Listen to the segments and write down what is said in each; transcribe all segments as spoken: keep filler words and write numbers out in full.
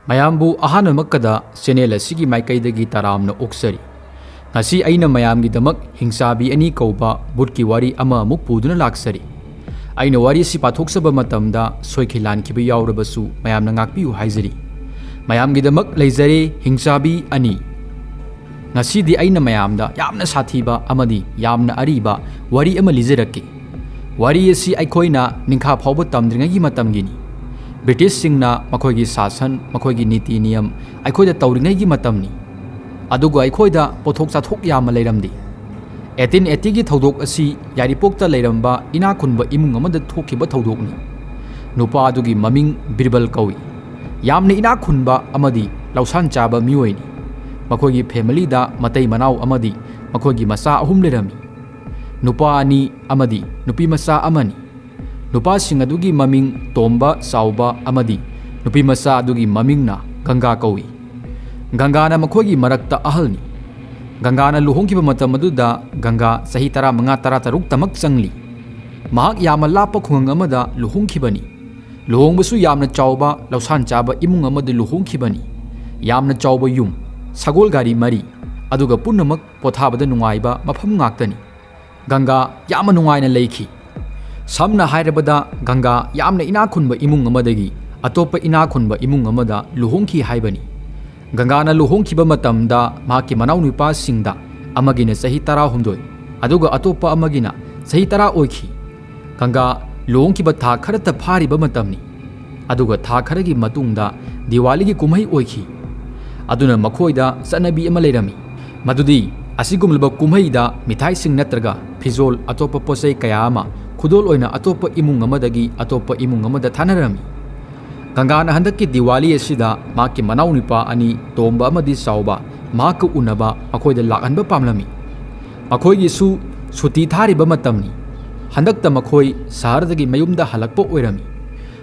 ꯃꯌꯥꯝꯕꯨ ꯑꯍꯥꯟꯕꯃꯛꯀꯗ ꯆꯦꯅꯦꯜ ꯑꯁꯤꯒꯤ ꯃꯥꯏꯀꯩꯗꯒꯤ ꯇꯔꯥꯝꯅ ꯑꯣꯛꯆꯔꯤ꯫ ꯉꯁꯤ ꯑꯩꯅ ꯃꯌꯥꯝꯒꯤꯗꯃꯛ ꯍꯤꯡꯆꯥꯕꯤ ꯑꯅꯤ ꯀꯧꯕ ꯚꯨꯠꯀꯤ ꯋꯥꯔꯤ ꯑꯃ ꯑꯃꯨꯛ ꯄꯨꯗꯨꯅ ꯂꯥꯛꯆꯔꯤ꯫ ꯑꯩꯅ ꯋꯥꯔꯤ ꯑꯁꯤ ꯄꯥꯊꯣꯛꯆꯕ ꯃꯇꯝꯗ ꯁꯣꯏꯈꯤ ꯂꯥꯟꯈꯤꯕ ꯌꯥꯎꯔꯕꯁꯨ ꯃꯌꯥꯝꯅ ꯉꯥꯛꯄꯤꯌꯨ ꯍꯥꯏꯖꯔꯤ꯫ ꯃꯌꯥꯝꯒꯤꯗꯃꯛ ꯂꯩꯖꯔꯦ ꯍꯤꯡꯆꯥꯕꯤ ꯑꯅꯤ꯫ ꯉꯁꯤꯗꯤ ꯑꯩꯅ ꯃꯌꯥꯝꯗ ꯌꯥꯝꯅ ꯁꯥꯊꯤꯕ ꯑꯃꯗꯤ ꯌꯥꯝꯅ ꯑꯔꯤꯕ ꯋꯥꯔꯤ ꯑꯃ ꯂꯤꯖꯔꯛꯀꯦ꯫ ꯋꯥꯔꯤ ꯑꯁꯤ ꯑꯩꯈꯣꯏꯅ ꯅꯤꯡꯈꯥ ꯐꯥꯎꯕ ꯇꯝꯗ꯭ꯔꯤꯉꯩꯒꯤ ꯃꯇꯝꯒꯤꯅꯤ꯫ ꯕ꯭ꯔꯤꯇꯤꯁꯁꯤꯡꯅ ꯃꯈꯣꯏꯒꯤ ꯁꯥꯁꯟ, ꯃꯈꯣꯏꯒꯤ ꯅꯤꯇꯤ ꯅꯤꯌꯝ ꯑꯩꯈꯣꯏꯗ ꯇꯧꯔꯤꯉꯩꯒꯤ ꯃꯇꯝꯅꯤ꯫ ꯑꯗꯨꯒ ꯑꯩꯈꯣꯏꯗ ꯄꯣꯠꯊꯣꯛ ꯆꯥꯊꯣꯛ ꯌꯥꯝꯅ ꯂꯩꯔꯝꯗꯦ꯫ ꯑꯩꯠꯇꯤꯟ ꯑꯩꯠꯇꯤꯒꯤ ꯊꯧꯗꯣꯛ ꯑꯁꯤ ꯌꯥꯏꯔꯤꯄꯣꯛꯇ ꯂꯩꯔꯝꯕ ꯏꯅꯥꯛ ꯈꯨꯟꯕ ꯏꯃꯨꯡ ꯑꯃꯗ ꯊꯣꯛꯈꯤꯕ ꯊꯧꯗꯣꯛꯅꯤ꯫ ꯅꯨꯄꯥ ꯑꯗꯨꯒꯤ ꯃꯃꯤꯡ ꯕꯤꯔꯕꯜ ꯀꯧꯏ꯫ ꯌꯥꯝꯅ ꯏꯅꯥꯛ ꯈꯨꯟꯕ ꯑꯃꯗꯤ ꯂꯧꯁꯥꯟ ꯆꯥꯕ ꯃꯤꯑꯣꯏꯅꯤ꯫ ꯃꯈꯣꯏꯒꯤ ꯐꯦꯃꯤꯂꯤꯗ ꯃꯇꯩ ꯃꯅꯥꯎ ꯑꯃꯗꯤ ꯃꯈꯣꯏꯒꯤ ꯃꯆꯥ ꯑꯍꯨꯝ ꯂꯩꯔꯝꯃꯤ꯫ ꯅꯨꯄꯥ ꯑꯅꯤ ꯑꯃꯗꯤ ꯅꯨꯄꯤ ꯃꯆꯥ ꯑꯃꯅꯤ꯫ ꯅꯨꯄꯥꯁꯤꯡ ꯑꯗꯨꯒꯤ ꯃꯃꯤꯡ ꯇꯣꯝꯕ, ꯆꯥꯎꯕ ꯑꯃꯗꯤ ꯅꯨꯄꯤ ꯃꯆꯥ ꯑꯗꯨꯒꯤ ꯃꯃꯤꯡꯅ ꯒꯪꯒꯥ ꯀꯧꯏ꯫ ꯒꯪꯒꯥꯅ ꯃꯈꯣꯏꯒꯤ ꯃꯔꯛꯇ ꯑꯍꯜꯅꯤ꯫ ꯒꯪꯒꯥꯅ ꯂꯨꯍꯣꯡꯈꯤꯕ ꯃꯇꯝ ꯑꯗꯨꯗ ꯒꯪꯒꯥ ꯆꯍꯤ ꯇꯔꯥꯃꯉꯥ ꯇꯔꯥꯇꯔꯨꯛꯇꯃꯛ ꯆꯪꯂꯤ꯫ ꯃꯍꯥꯛ ꯌꯥꯝꯅ ꯂꯥꯞꯄ ꯈꯨꯡꯒꯪ ꯑꯃꯗ ꯂꯨꯍꯣꯡꯈꯤꯕꯅꯤ꯫ ꯂꯨꯍꯣꯡꯕꯁꯨ ꯌꯥꯝꯅ ꯆꯥꯎꯕ ꯂꯧꯁꯥꯟ ꯆꯥꯕ ꯏꯃꯨꯡ ꯑꯃꯗ ꯂꯨꯍꯣꯡꯈꯤꯕꯅꯤ꯫ ꯌꯥꯝꯅ ꯆꯥꯎꯕ ꯌꯨꯝ, ꯁꯒꯣꯜ ꯒꯥꯔꯤ ꯃꯔꯤ, ꯑꯗꯨꯒ ꯄꯨꯝꯅꯃꯛ ꯄꯣꯊꯥꯕꯗ ꯅꯨꯡꯉꯥꯏꯕ ꯃꯐꯝ ꯉꯥꯛꯇꯅꯤ꯫ ꯒꯪꯒꯥ ꯌꯥꯝꯅ ꯅꯨꯡꯉꯥꯏꯅ ꯂꯩꯈꯤ꯫ ꯁꯝꯅ ꯍꯥꯏꯔꯕꯗ, ꯒꯪꯒꯥ ꯌꯥꯝꯅ ꯏꯅꯥꯛ ꯈꯨꯟꯕ ꯏꯃꯨꯡ ꯑꯃꯗꯒꯤ ꯑꯇꯣꯞꯄ ꯏꯅꯥꯛ ꯈꯨꯟꯕ ꯏꯃꯨꯡ ꯑꯃꯗ ꯂꯨꯍꯣꯡꯈꯤ ꯍꯥꯏꯕꯅꯤ꯫ ꯒꯪꯒꯥꯅ ꯂꯨꯍꯣꯡꯈꯤꯕ ꯃꯇꯝꯗ ꯃꯍꯥꯛꯀꯤ ꯃꯅꯥꯎꯅꯨꯄꯥꯁꯤꯡꯗ ꯑꯃꯒꯤꯅ ꯆꯍꯤ ꯇꯔꯥꯍꯨꯝꯗꯣꯏ, ꯑꯗꯨꯒ ꯑꯇꯣꯞꯄ ꯑꯃꯒꯤꯅ ꯆꯍꯤ ꯇꯔꯥ ꯑꯣꯏꯈꯤ꯫ ꯒꯪꯒꯥ ꯂꯨꯍꯣꯡꯈꯤꯕ ꯊꯥ ꯈꯔꯇ ꯐꯥꯔꯤꯕ ꯃꯇꯝꯅꯤ꯫ ꯑꯗꯨꯒ ꯊꯥ ꯈꯔꯒꯤ ꯃꯇꯨꯡꯗ ꯗꯤꯋꯥꯂꯤꯒꯤ ꯀꯨꯝꯍꯩ ꯑꯣꯏꯈꯤ꯫ ꯑꯗꯨꯅ ꯃꯈꯣꯏꯗ ꯆꯠꯅꯕꯤ ꯑꯃ ꯂꯩꯔꯝꯃꯤ, ꯃꯗꯨꯗꯤ ꯑꯁꯤꯒꯨꯝꯂꯕ ꯀꯨꯝꯍꯩꯗ ꯃꯤꯊꯥꯏꯁꯤꯡ ꯅꯠꯇ꯭ꯔꯒ ꯐꯤꯖꯣꯜ, ꯑꯇꯣꯞꯄ ꯄꯣꯠꯆꯩ ꯀꯌꯥ ꯑꯃ ꯈꯨꯗꯣꯜ ꯑꯣꯏꯅ ꯑꯇꯣꯞꯄ ꯏꯃꯨꯡ ꯑꯃꯗꯒꯤ ꯑꯇꯣꯞꯄ ꯏꯃꯨꯡ ꯑꯃꯗ ꯊꯥꯅꯔꯝꯃꯤ꯫ ꯒꯪꯒꯥꯅ ꯍꯟꯗꯛꯀꯤ ꯗꯤꯋꯥꯂꯤ ꯑꯁꯤꯗ ꯃꯍꯥꯛꯀꯤ ꯃꯅꯥꯎꯅꯨꯄꯥ ꯑꯅꯤ, ꯇꯣꯝꯕ ꯑꯃꯗꯤ ꯆꯥꯎꯕ, ꯃꯍꯥꯛꯀ ꯎꯅꯕ ꯃꯈꯣꯏꯗ ꯂꯥꯛꯍꯟꯕ ꯄꯥꯝꯂꯝꯃꯤ꯫ ꯃꯈꯣꯏꯒꯤꯁꯨ ꯁꯨꯇꯤ ꯊꯥꯔꯤꯕ ꯃꯇꯝꯅꯤ꯫ ꯍꯟꯗꯛꯇ ꯃꯈꯣꯏ ꯁꯍꯔꯗꯒꯤ ꯃꯌꯨꯝꯗ ꯍꯜꯂꯛꯄ ꯑꯣꯏꯔꯝꯃꯤ꯫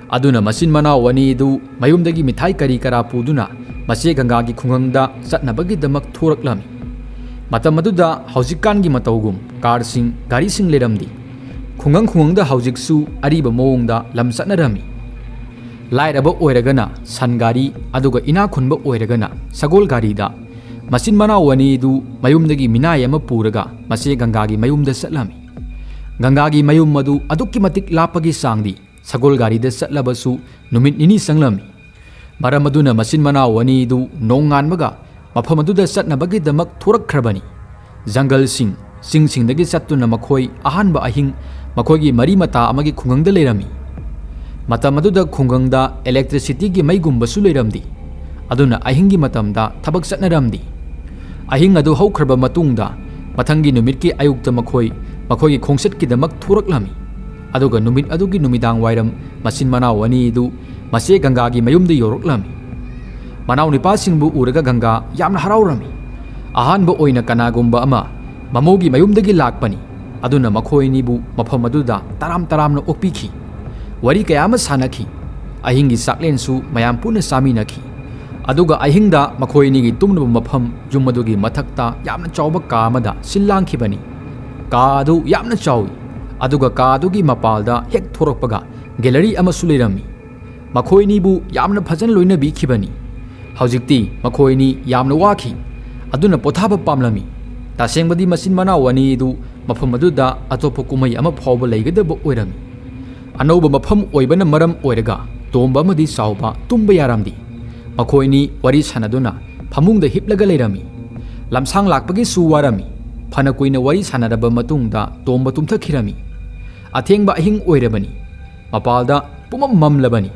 ꯑꯗꯨꯅ ꯃꯆꯤꯟ ꯃꯅꯥꯎ ꯑꯅꯤꯗꯨ ꯃꯌꯨꯝꯗꯒꯤ ꯃꯤꯊꯥꯏ ꯀꯔꯤ ꯀꯔꯥ ꯄꯨꯗꯨꯅ ꯃꯆꯦ ꯒꯪꯒꯥꯒꯤ ꯈꯨꯡꯒꯪꯗ ꯆꯠꯅꯕꯒꯤꯗꯃꯛ ꯊꯣꯔꯛꯂꯝꯃꯤ꯫ ꯃꯇꯝ ꯑꯗꯨꯗ ꯍꯧꯖꯤꯛꯀꯥꯟꯒꯤ ꯃꯇꯧꯒꯨꯝ ꯀꯥꯔꯁꯤꯡ, ꯒꯥꯔꯤꯁꯤꯡ ꯂꯩꯔꯝꯗꯦ꯫ ꯈꯨꯡꯒꯪ ꯈꯨꯡꯒꯪꯗ ꯍꯧꯖꯤꯛꯁꯨ ꯑꯔꯤꯕ ꯃꯑꯣꯡꯗ ꯂꯝ ꯆꯠꯅꯔꯝꯃꯤ꯫ ꯂꯥꯏꯔꯕ ꯑꯣꯏꯔꯒꯅ ꯁꯟ ꯒꯥꯔꯤ, ꯑꯗꯨꯒ ꯏꯅꯥꯛ ꯈꯨꯟꯕ ꯑꯣꯏꯔꯒꯅ ꯁꯒꯣꯜ ꯒꯥꯔꯤꯗ ꯃꯆꯤꯟ ꯃꯅꯥꯎ ꯑꯅꯤꯗꯨ ꯃꯌꯨꯝꯗꯒꯤ ꯃꯤꯅꯥꯏ ꯑꯃ ꯄꯨꯔꯒ ꯃꯆꯦ ꯒꯪꯒꯥꯒꯤ ꯃꯌꯨꯝꯗ ꯆꯠꯂꯝꯃꯤ꯫ ꯒꯪꯒꯥꯒꯤ ꯃꯌꯨꯝ ꯑꯗꯨ ꯑꯗꯨꯛꯀꯤ ꯃꯇꯤꯛ ꯂꯥꯞꯄꯒꯤ ꯆꯥꯡꯗꯤ ꯁꯒꯣꯜ ꯒꯥꯔꯤꯗ ꯆꯠꯂꯕꯁꯨ ꯅꯨꯃꯤꯠ ꯅꯤꯅꯤ ꯆꯪꯂꯝꯃꯤ꯫ ꯃꯔꯝ ꯑꯗꯨꯅ ꯃꯆꯤꯟ ꯃꯅꯥꯎ ꯑꯅꯤꯗꯨ ꯅꯣꯡꯉꯥꯟꯕꯒ ꯃꯐꯝ ꯑꯗꯨꯗ ꯆꯠꯅꯕꯒꯤꯗꯃꯛ ꯊꯣꯔꯛꯈ꯭ꯔꯕꯅꯤ꯫ ꯖꯪꯒꯜꯁꯤꯡ, ꯆꯤꯡꯁꯤꯡꯗꯒꯤ ꯆꯠꯇꯨꯅ ꯃꯈꯣꯏ ꯑꯍꯥꯟꯕ ꯑꯍꯤꯡ ꯃꯈꯣꯏꯒꯤ ꯃꯔꯤ ꯃꯇꯥ ꯑꯃꯒꯤ ꯈꯨꯡꯒꯪꯗ ꯂꯩꯔꯝꯃꯤ꯫ ꯃꯇꯝ ꯑꯗꯨꯗ ꯈꯨꯡꯒꯪꯗ electricityꯒꯤ ꯃꯩꯒꯨꯝꯕꯁꯨ ꯂꯩꯔꯝꯗꯦ꯫ ꯑꯗꯨꯅ ꯑꯍꯤꯡꯒꯤ ꯃꯇꯝꯗ ꯊꯕꯛ ꯆꯠꯅꯔꯝꯗꯦ꯫ ꯑꯍꯤꯡ ꯑꯗꯨ ꯍꯧꯈ꯭ꯔꯕ ꯃꯇꯨꯡꯗ ꯃꯊꯪꯒꯤ ꯅꯨꯃꯤꯠꯀꯤ ꯑꯌꯨꯛꯇ ꯃꯈꯣꯏ ꯃꯈꯣꯏꯒꯤ ꯈꯣꯡꯆꯠꯀꯤꯗꯃꯛ ꯊꯣꯔꯛꯂꯝꯃꯤ꯫ ꯑꯗꯨꯒ ꯅꯨꯃꯤꯠ ꯑꯗꯨꯒꯤ ꯅꯨꯃꯤꯗꯥꯡ ꯋꯥꯏꯔꯝ ꯃꯆꯤꯟ ꯃꯅꯥꯎ ꯑꯅꯤ ꯑꯗꯨ ꯃꯆꯦ ꯒꯪꯒꯥꯒꯤ ꯃꯌꯨꯝꯗ ꯌꯧꯔꯛꯂꯝꯃꯤ꯫ ꯃꯅꯥꯎꯅꯤꯄꯥꯁꯤꯡꯕꯨ ꯎꯔꯒ ꯒꯪꯒꯥ ꯌꯥꯝꯅ ꯍꯔꯥꯎꯔꯝꯃꯤ꯫ ꯑꯍꯥꯟꯕ ꯑꯣꯏꯅ ꯀꯅꯥꯒꯨꯝꯕ ꯑꯃ ꯃꯃꯧꯒꯤ ꯃꯌꯨꯝꯗꯒꯤ ꯂꯥꯛꯄꯅꯤ꯫ ꯑꯗꯨꯅ ꯃꯈꯣꯏ ꯑꯅꯤꯕꯨ ꯃꯐꯝ ꯑꯗꯨꯗ ꯇꯔꯥꯝ ꯇꯔꯥꯝꯅ ꯑꯣꯛꯄꯤꯈꯤ꯫ ꯋꯥꯔꯤ ꯀꯌꯥ ꯑꯃ ꯁꯥꯟꯅꯈꯤ꯫ ꯑꯍꯤꯡꯒꯤ ꯆꯥꯛꯂꯦꯟꯁꯨ ꯃꯌꯥꯝ ꯄꯨꯟꯅ ꯆꯥꯃꯤꯟꯅꯈꯤ꯫ ꯑꯗꯨꯒ ꯑꯍꯤꯡꯗ ꯃꯈꯣꯏ ꯑꯅꯤꯒꯤ ꯇꯨꯝꯅꯕ ꯃꯐꯝ, ꯌꯨꯝ ꯑꯗꯨꯒꯤ ꯃꯊꯛꯇ ꯌꯥꯝꯅ ꯆꯥꯎꯕ ꯀꯥ ꯑꯃꯗ ꯁꯤꯜ ꯂꯥꯡꯈꯤꯕꯅꯤ꯫ ꯀꯥ ꯑꯗꯨ ꯌꯥꯝꯅ ꯆꯥꯎꯏ꯫ ꯑꯗꯨꯒ ꯀꯥ ꯑꯗꯨꯒꯤ ꯃꯄꯥꯜꯗ ꯍꯦꯛ ꯊꯣꯔꯛꯄꯒ gallery ꯑꯃꯁꯨ ꯂꯩꯔꯝꯃꯤ꯫ ꯃꯈꯣꯏ ꯑꯅꯤꯕꯨ ꯌꯥꯝꯅ ꯐꯖꯅ ꯂꯣꯏꯅꯕꯤꯈꯤꯕꯅꯤ꯫ ꯍꯧꯖꯤꯛꯇꯤ ꯃꯈꯣꯏ ꯑꯅꯤ ꯌꯥꯝꯅ ꯋꯥꯈꯤ꯫ ꯑꯗꯨꯅ ꯄꯣꯊꯥꯕ ꯄꯥꯝꯂꯝꯃꯤ꯫ ꯇꯁꯦꯡꯕꯗꯤ ꯃꯆꯤꯟ ꯃꯅꯥꯎ ꯑꯅꯤ ꯑꯗꯨ ꯃꯐꯝ ꯑꯗꯨꯗ ꯑꯇꯣꯞꯄ ꯀꯨꯝꯍꯩ ꯑꯃ ꯐꯥꯎꯕ ꯂꯩꯒꯗꯕ ꯑꯣꯏꯔꯝꯃꯤ꯫ ꯑꯅꯧꯕ ꯃꯐꯝ ꯑꯣꯏꯕꯅ ꯃꯔꯝ ꯑꯣꯏꯔꯒ ꯇꯣꯝꯕ ꯑꯃꯗꯤ ꯆꯥꯎꯕ ꯇꯨꯝꯕ ꯌꯥꯔꯝꯗꯦ꯫ ꯃꯈꯣꯏꯅꯤ ꯋꯥꯔꯤ ꯁꯥꯟꯅꯗꯨꯅ ꯐꯃꯨꯡꯗ ꯍꯤꯞꯂꯒ ꯂꯩꯔꯝꯃꯤ꯫ ꯂꯝꯁꯥꯡ ꯂꯥꯛꯄꯒꯤꯁꯨ ꯋꯥꯔꯝꯃꯤ꯫ ꯐꯅ ꯀꯨꯏꯅ ꯋꯥꯔꯤ ꯁꯥꯟꯅꯔꯕ ꯃꯇꯨꯡꯗ ꯇꯣꯝꯕ ꯇꯨꯝꯊꯈꯤꯔꯝꯃꯤ꯫ ꯑꯊꯦꯡꯕ ꯑꯍꯤꯡ ꯑꯣꯏꯔꯕꯅꯤ꯫ ꯃꯄꯥꯜꯗ ꯄꯨꯝꯃꯝ ꯃꯝꯂꯕꯅꯤ꯫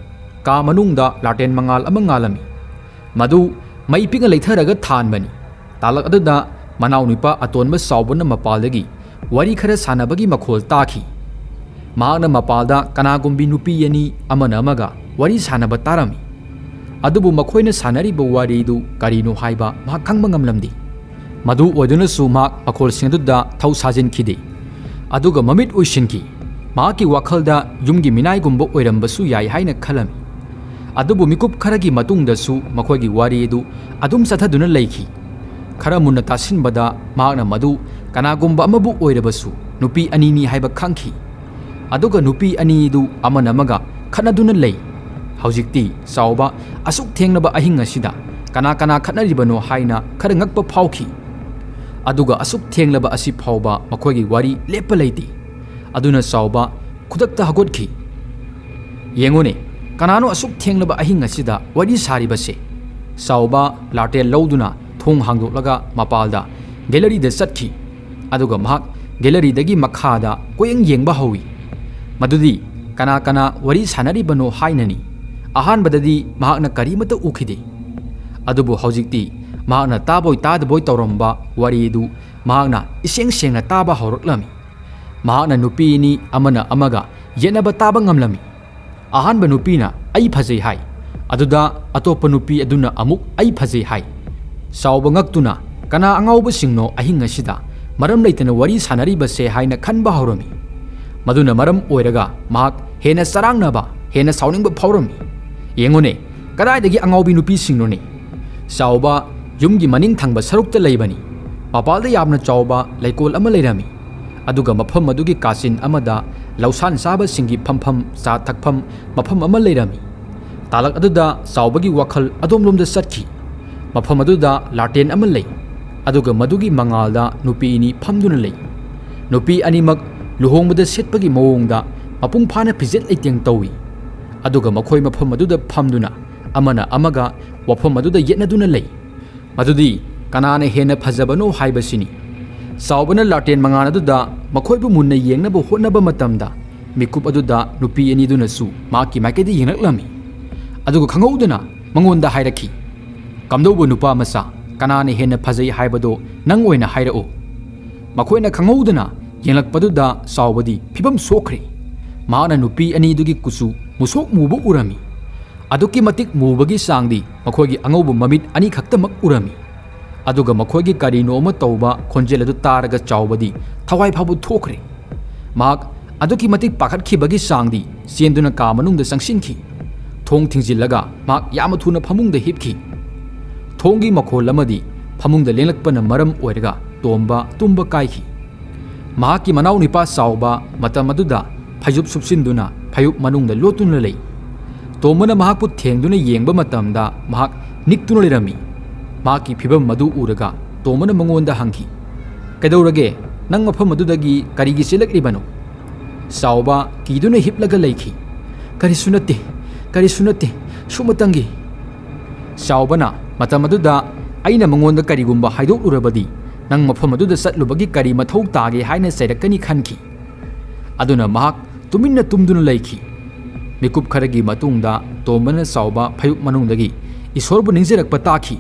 ꯀꯥ ꯃꯅꯨꯡꯗ ꯂꯥꯇꯦꯟ ꯃꯉꯥꯜ ꯑꯃ ꯉꯥꯜꯂꯝꯃꯤ꯫ ꯃꯗꯨ ꯃꯩ ꯄꯤꯛꯅ ꯂꯩꯊꯔꯒ ꯊꯥꯟꯕꯅꯤ꯫ ꯇꯥꯂꯛ ꯑꯗꯨꯗ ꯃꯅꯥꯎꯅꯨꯄꯥ ꯑꯇꯣꯟꯕ ꯆꯥꯎꯕꯅ ꯃꯄꯥꯜꯗꯒꯤ ꯋꯥꯔꯤ ꯈꯔ ꯁꯥꯟꯅꯕꯒꯤ ꯃꯈꯣꯜ ꯇꯥꯈꯤ꯫ ꯃꯍꯥꯛꯅ ꯃꯄꯥꯜꯗ ꯀꯅꯥꯒꯨꯝꯕꯤ ꯅꯨꯄꯤ ꯑꯅꯤ ꯑꯃꯅ ꯑꯃꯒ ꯋꯥꯔꯤ ꯁꯥꯟꯅꯕ ꯇꯥꯔꯝꯃꯤ꯫ ꯑꯗꯨꯕꯨ ꯃꯈꯣꯏꯅ ꯁꯥꯟꯅꯔꯤꯕ ꯋꯥꯔꯤꯗꯨ ꯀꯔꯤꯅꯣ ꯍꯥꯏꯕ ꯃꯍꯥꯛ ꯈꯪꯕ ꯉꯝꯂꯝꯗꯦ꯫ ꯃꯗꯨ ꯑꯣꯏꯗꯨꯅꯁꯨ ꯃꯍꯥꯛ ꯃꯈꯣꯜꯁꯤꯡ ꯑꯗꯨꯗ ꯊꯧ ꯁꯥꯖꯤꯟꯈꯤꯗꯦ꯫ ꯑꯗꯨꯒ ꯃꯃꯤꯠ ꯎꯏꯁꯤꯟꯈꯤ꯫ ꯃꯍꯥꯛꯀꯤ ꯋꯥꯈꯜꯗ ꯌꯨꯝꯒꯤ ꯃꯤꯅꯥꯏꯒꯨꯝꯕ ꯑꯣꯏꯔꯝꯕꯁꯨ ꯌꯥꯏ ꯍꯥꯏꯅ ꯈꯜꯂꯝꯃꯤ꯫ ꯑꯗꯨꯕꯨ ꯃꯤꯀꯨꯞ ꯈꯔꯒꯤ ꯃꯇꯨꯡꯗꯁꯨ ꯃꯈꯣꯏꯒꯤ ꯋꯥꯔꯤ ꯑꯗꯨ ꯑꯗꯨꯝ ꯆꯠꯊꯗꯨꯅ ꯂꯩꯈꯤ꯫ ꯈꯔ ꯃꯨꯟꯅ ꯇꯥꯁꯤꯟꯕꯗ ꯃꯍꯥꯛꯅ ꯃꯗꯨ ꯀꯅꯥꯒꯨꯝꯕ ꯑꯃꯕꯨ ꯑꯣꯏꯔꯕꯁꯨ ꯅꯨꯄꯤ ꯑꯅꯤꯅꯤ ꯍꯥꯏꯕ ꯈꯪꯈꯤ꯫ ꯑꯗꯨꯒ ꯅꯨꯄꯤ ꯑꯅꯤꯗꯨ ꯑꯃꯅ ꯑꯃꯒ ꯈꯠꯅꯗꯨꯅ ꯂꯩ꯫ ꯍꯧꯖꯤꯛꯇꯤ ꯆꯥꯎꯕ ꯑꯁꯨꯛ ꯊꯦꯡꯂꯕ ꯑꯍꯤꯡ ꯑꯁꯤꯗ ꯀꯅꯥ ꯀꯅꯥ ꯈꯠꯅꯔꯤꯕꯅꯣ ꯍꯥꯏꯅ ꯈꯔ ꯉꯛꯄ ꯐꯥꯎꯈꯤ꯫ ꯑꯗꯨꯒ ꯑꯁꯨꯛ ꯊꯦꯡꯂꯕ ꯑꯁꯤ ꯐꯥꯎꯕ ꯃꯈꯣꯏꯒꯤ ꯋꯥꯔꯤ ꯂꯦꯞꯄ ꯂꯩꯇꯦ꯫ ꯑꯗꯨꯅ ꯆꯥꯎꯕ ꯈꯨꯗꯛꯇ ꯍꯧꯒꯠꯈꯤ꯫ "ꯌꯦꯡꯉꯨꯅꯦ, ꯀꯅꯥꯅꯣ ꯑꯁꯨꯛ ꯊꯦꯡꯂꯕ ꯑꯍꯤꯡ ꯑꯁꯤꯗ ꯋꯥꯔꯤ ꯁꯥꯔꯤꯕꯁꯦ?" ꯆꯥꯎꯕ ꯂꯥꯇꯦꯟ ꯂꯧꯗꯨꯅ ꯊꯣꯡ ꯍꯥꯡꯗꯣꯛꯂꯒ ꯃꯄꯥꯜꯗ ꯒꯦꯂꯔꯤꯗ ꯆꯠꯈꯤ꯫ ꯑꯗꯨꯒ ꯃꯍꯥꯛ ꯒꯦꯂꯔꯤꯗꯒꯤ ꯃꯈꯥꯗ ꯀꯣꯏꯌꯦꯡ ꯌꯦꯡꯕ ꯍꯧꯏ꯫ ꯃꯗꯨꯗꯤ ꯀꯅꯥ ꯀꯅꯥ ꯋꯥꯔꯤ ꯁꯥꯟꯅꯔꯤꯕꯅꯣ ꯍꯥꯏꯅꯅꯤ꯫ ꯑꯍꯥꯟꯕꯗꯗꯤ ꯃꯍꯥꯛꯅ ꯀꯔꯤꯃꯠꯇ ꯎꯈꯤꯗꯦ꯫ ꯑꯗꯨꯕꯨ ꯍꯧꯖꯤꯛꯇꯤ ꯃꯍꯥꯛꯅ ꯇꯥꯕꯣꯏ ꯇꯥꯗꯕꯣꯏ ꯇꯧꯔꯝꯕ ꯋꯥꯔꯤ ꯑꯗꯨ ꯃꯍꯥꯛꯅ ꯏꯁꯦꯡ ꯁꯦꯡꯅ ꯇꯥꯕ ꯍꯧꯔꯛꯂꯝꯃꯤ꯫ ꯃꯍꯥꯛꯅ ꯅꯨꯄꯤ ꯑꯅꯤ ꯑꯃꯅ ꯑꯃꯒ ꯌꯦꯠꯅꯕ ꯇꯥꯕ ꯉꯝꯂꯝꯃꯤ꯫ ꯑꯍꯥꯟꯕ ꯅꯨꯄꯤꯅ "ꯑꯩ ꯐꯖꯩ" ꯍꯥꯏ꯫ ꯑꯗꯨꯗ ꯑꯇꯣꯞꯄ ꯅꯨꯄꯤ ꯑꯗꯨꯅ ꯑꯃꯨꯛ "ꯑꯩ ꯐꯖꯩ" ꯍꯥꯏ꯫ ꯆꯥꯎꯕ ꯉꯛꯇꯨꯅ "ꯀꯅꯥ ꯑꯉꯥꯎꯕꯁꯤꯡꯅꯣ ꯑꯍꯤꯡ ꯑꯁꯤꯗ ꯃꯔꯝ ꯂꯩꯇꯅ ꯋꯥꯔꯤ ꯁꯥꯟꯅꯔꯤꯕꯁꯦ?" ꯍꯥꯏꯅ ꯈꯟꯕ ꯍꯧꯔꯝꯃꯤ꯫ ꯃꯗꯨꯅ ꯃꯔꯝ ꯑꯣꯏꯔꯒ ꯃꯍꯥꯛ ꯍꯦꯟꯅ ꯆꯔꯥꯡꯅꯕ, ꯍꯦꯟꯅ ꯁꯥꯎꯅꯤꯡꯕ ꯐꯥꯎꯔꯝꯃꯤ꯫ "ꯌꯦꯡꯉꯨꯅꯦ, ꯀꯗꯥꯏꯗꯒꯤ ꯑꯉꯥꯎꯕꯤ ꯅꯨꯄꯤꯁꯤꯡꯅꯣꯅꯦ?" ꯆꯥꯎꯕ ꯌꯨꯝꯒꯤ ꯃꯅꯤꯡ ꯊꯪꯕ ꯁꯔꯨꯛꯇ ꯂꯩꯕꯅꯤ꯫ ꯃꯄꯥꯜꯗ ꯌꯥꯝꯅ ꯆꯥꯎꯕ ꯂꯩꯀꯣꯜ ꯑꯃ ꯂꯩꯔꯝꯃꯤ꯫ ꯑꯗꯨꯒ ꯃꯐꯝ ꯑꯗꯨꯒꯤ ꯀꯥꯆꯤꯟ ꯑꯃꯗ ꯂꯧꯁꯥꯟ ꯆꯥꯕꯁꯤꯡꯒꯤ ꯐꯝꯐꯝ, ꯆꯥ ꯊꯛꯐꯝ ꯃꯐꯝ ꯑꯃ ꯂꯩꯔꯝꯃꯤ꯫ ꯇꯥꯂꯛ ꯑꯗꯨꯗ ꯆꯥꯎꯕꯒꯤ ꯋꯥꯈꯜ ꯑꯗꯣꯝꯂꯣꯝꯗ ꯆꯠꯈꯤ꯫ ꯃꯐꯝ ꯑꯗꯨꯗ ꯂꯥꯇꯦꯟ ꯑꯃ ꯂꯩ꯫ ꯑꯗꯨꯒ ꯃꯗꯨꯒꯤ ꯃꯉꯥꯜꯗ ꯅꯨꯄꯤ ꯑꯅꯤ ꯐꯝꯗꯨꯅ ꯂꯩ꯫ ꯅꯨꯄꯤ ꯑꯅꯤꯃꯛ ꯂꯨꯍꯣꯡꯕꯗ ꯁꯦꯠꯄꯒꯤ ꯃꯑꯣꯡꯗ ꯃꯄꯨꯡ ꯐꯥꯅ ꯐꯤꯖꯦꯠ ꯂꯩꯇꯦꯡ ꯇꯧꯏ꯫ ꯑꯗꯨꯒ ꯃꯈꯣꯏ ꯃꯐꯝ ꯑꯗꯨꯗ ꯐꯝꯗꯨꯅ ꯑꯃꯅ ꯑꯃꯒ ꯋꯥꯐꯝ ꯑꯗꯨꯗ ꯌꯦꯠꯅꯗꯨꯅ ꯂꯩ꯫ ꯃꯗꯨꯗꯤ ꯀꯅꯥꯅ ꯍꯦꯟꯅ ꯐꯖꯕꯅꯣ ꯍꯥꯏꯕꯁꯤꯅꯤ꯫ ꯆꯥꯎꯕꯅ ꯂꯥꯇꯦꯟ ꯃꯉꯥꯜ ꯑꯗꯨꯗ ꯃꯈꯣꯏꯕꯨ ꯃꯨꯟꯅ ꯌꯦꯡꯅꯕ ꯍꯣꯠꯅꯕ ꯃꯇꯝꯗ, ꯃꯤꯀꯨꯞ ꯑꯗꯨꯗ ꯅꯨꯄꯤ ꯑꯅꯤꯗꯨꯅꯁꯨ ꯃꯍꯥꯛꯀꯤ ꯃꯥꯏꯀꯩꯗ ꯌꯦꯡꯂꯛꯂꯝꯃꯤ꯫ ꯑꯗꯨꯒ ꯈꯪꯍꯧꯗꯅ ꯃꯉꯣꯟꯗ ꯍꯥꯏꯔꯛꯈꯤ, "ꯀꯝꯗꯧꯕ ꯅꯨꯄꯥ ꯃꯆꯥ, ꯀꯅꯥꯅ ꯍꯦꯟꯅ ꯐꯖꯩ ꯍꯥꯏꯕꯗꯣ ꯅꯪ ꯑꯣꯏꯅ ꯍꯥꯏꯔꯛꯎ"꯫ ꯃꯈꯣꯏꯅ ꯈꯪꯍꯧꯗꯅ ꯌꯦꯡꯂꯛꯄꯗꯨꯗ ꯆꯥꯎꯕꯗꯤ ꯐꯤꯕꯝ ꯁꯣꯛꯈ꯭ꯔꯦ꯫ ꯃꯍꯥꯛꯅ ꯅꯨꯄꯤ ꯑꯅꯤꯗꯨꯒꯤ ꯀꯨꯆꯨ ꯃꯨꯁꯣꯛ ꯃꯨꯕ ꯎꯔꯝꯃꯤ꯫ ꯑꯗꯨꯛꯀꯤ ꯃꯇꯤꯛ ꯃꯨꯕꯒꯤ ꯆꯥꯡꯗꯤ ꯃꯈꯣꯏꯒꯤ ꯑꯉꯧꯕ ꯃꯃꯤꯠ ꯑꯅꯤꯈꯛꯇꯃꯛ ꯎꯔꯝꯃꯤ꯫ ꯑꯗꯨꯒ ꯃꯈꯣꯏꯒꯤ ꯀꯔꯤꯅꯣ ꯑꯃ ꯇꯧꯕ ꯈꯣꯟꯖꯦꯜ ꯑꯗꯨ ꯇꯥꯔꯒ ꯆꯥꯎꯕꯗꯤ ꯊꯋꯥꯏ ꯐꯥꯎꯕ ꯊꯣꯛꯈ꯭ꯔꯦ꯫ ꯃꯍꯥꯛ ꯑꯗꯨꯛꯀꯤ ꯃꯇꯤꯛ ꯄꯥꯈꯠꯈꯤꯕꯒꯤ ꯆꯥꯡꯗꯤ ꯆꯦꯟꯗꯨꯅ ꯀꯥ ꯃꯅꯨꯡꯗ ꯆꯪꯁꯤꯟꯈꯤ꯫ ꯊꯣꯡ ꯊꯤꯡꯖꯤꯜꯂꯒ ꯃꯍꯥꯛ ꯌꯥꯝꯅ ꯊꯨꯅ ꯐꯃꯨꯡꯗ ꯍꯤꯞꯈꯤ꯫ ꯊꯣꯡꯒꯤ ꯃꯈꯣꯜ ꯑꯃꯗꯤ ꯐꯃꯨꯡꯗ ꯂꯦꯡꯂꯛꯄꯅ ꯃꯔꯝ ꯑꯣꯏꯔꯒ ꯇꯣꯝꯕ ꯇꯨꯝꯕ ꯀꯥꯏꯈꯤ꯫ ꯃꯍꯥꯛꯀꯤ ꯃꯅꯥꯎꯅꯤꯄꯥ ꯆꯥꯎꯕ ꯃꯇꯝ ꯑꯗꯨꯗ ꯐꯩꯖꯨꯞ ꯁꯨꯞꯆꯤꯟꯗꯨꯅ ꯐꯩꯖꯨꯞ ꯃꯅꯨꯡꯗ ꯂꯣꯠꯇꯨꯅ ꯂꯩ꯫ ꯇꯣꯝꯕꯅ ꯃꯍꯥꯛꯄꯨ ꯊꯦꯡꯗꯨꯅ ꯌꯦꯡꯕ ꯃꯇꯝꯗ ꯃꯍꯥꯛ ꯅꯤꯛꯇꯨꯅ ꯂꯩꯔꯝꯃꯤ꯫ ꯃꯍꯥꯛꯀꯤ ꯐꯤꯕꯝ ꯑꯗꯨ ꯎꯔꯒ ꯇꯣꯝꯕꯅ ꯃꯉꯣꯟꯗ ꯍꯪꯈꯤ, "ꯀꯩꯗꯧꯔꯒꯦ? ꯅꯪ ꯃꯐꯝ ꯑꯗꯨꯗꯒꯤ ꯀꯔꯤꯒꯤ ꯆꯦꯜꯂꯛꯂꯤꯕꯅꯣ?" ꯆꯥꯎꯕ ꯀꯤꯗꯨꯅ ꯍꯤꯞꯂꯒ ꯂꯩꯈꯤ꯫ "ꯀꯔꯤꯁꯨ ꯅꯠꯇꯦ, ꯀꯔꯤꯁꯨ ꯅꯠꯇꯦ, ꯁꯨꯝꯃꯇꯪꯒꯤ"꯫ ꯆꯥꯎꯕꯅ ꯃꯇꯝ ꯑꯗꯨꯗ ꯑꯩꯅ ꯃꯉꯣꯟꯗ ꯀꯔꯤꯒꯨꯝꯕ ꯍꯥꯏꯗꯣꯛꯂꯨꯔꯕꯗꯤ ꯅꯪ ꯃꯐꯝ ꯑꯗꯨꯗ ꯆꯠꯂꯨꯕꯒꯤ ꯀꯔꯤ ꯃꯊꯧ ꯇꯥꯒꯦ ꯍꯥꯏꯅ ꯆꯩꯔꯛꯀꯅꯤ ꯈꯟꯈꯤ꯫ ꯑꯗꯨꯅ ꯃꯍꯥꯛ ꯇꯨꯃꯤꯟꯅ ꯇꯨꯝꯗꯨꯅ ꯂꯩꯈꯤ꯫ ꯃꯤꯀꯨꯞ ꯈꯔꯒꯤ ꯃꯇꯨꯡꯗ ꯇꯣꯝꯕꯅ ꯆꯥꯎꯕ ꯐꯩꯌꯨꯞ ꯃꯅꯨꯡꯗꯒꯤ ꯏꯁꯣꯔꯕꯨ ꯅꯤꯡꯖꯔꯛꯄ ꯇꯥꯈꯤ꯫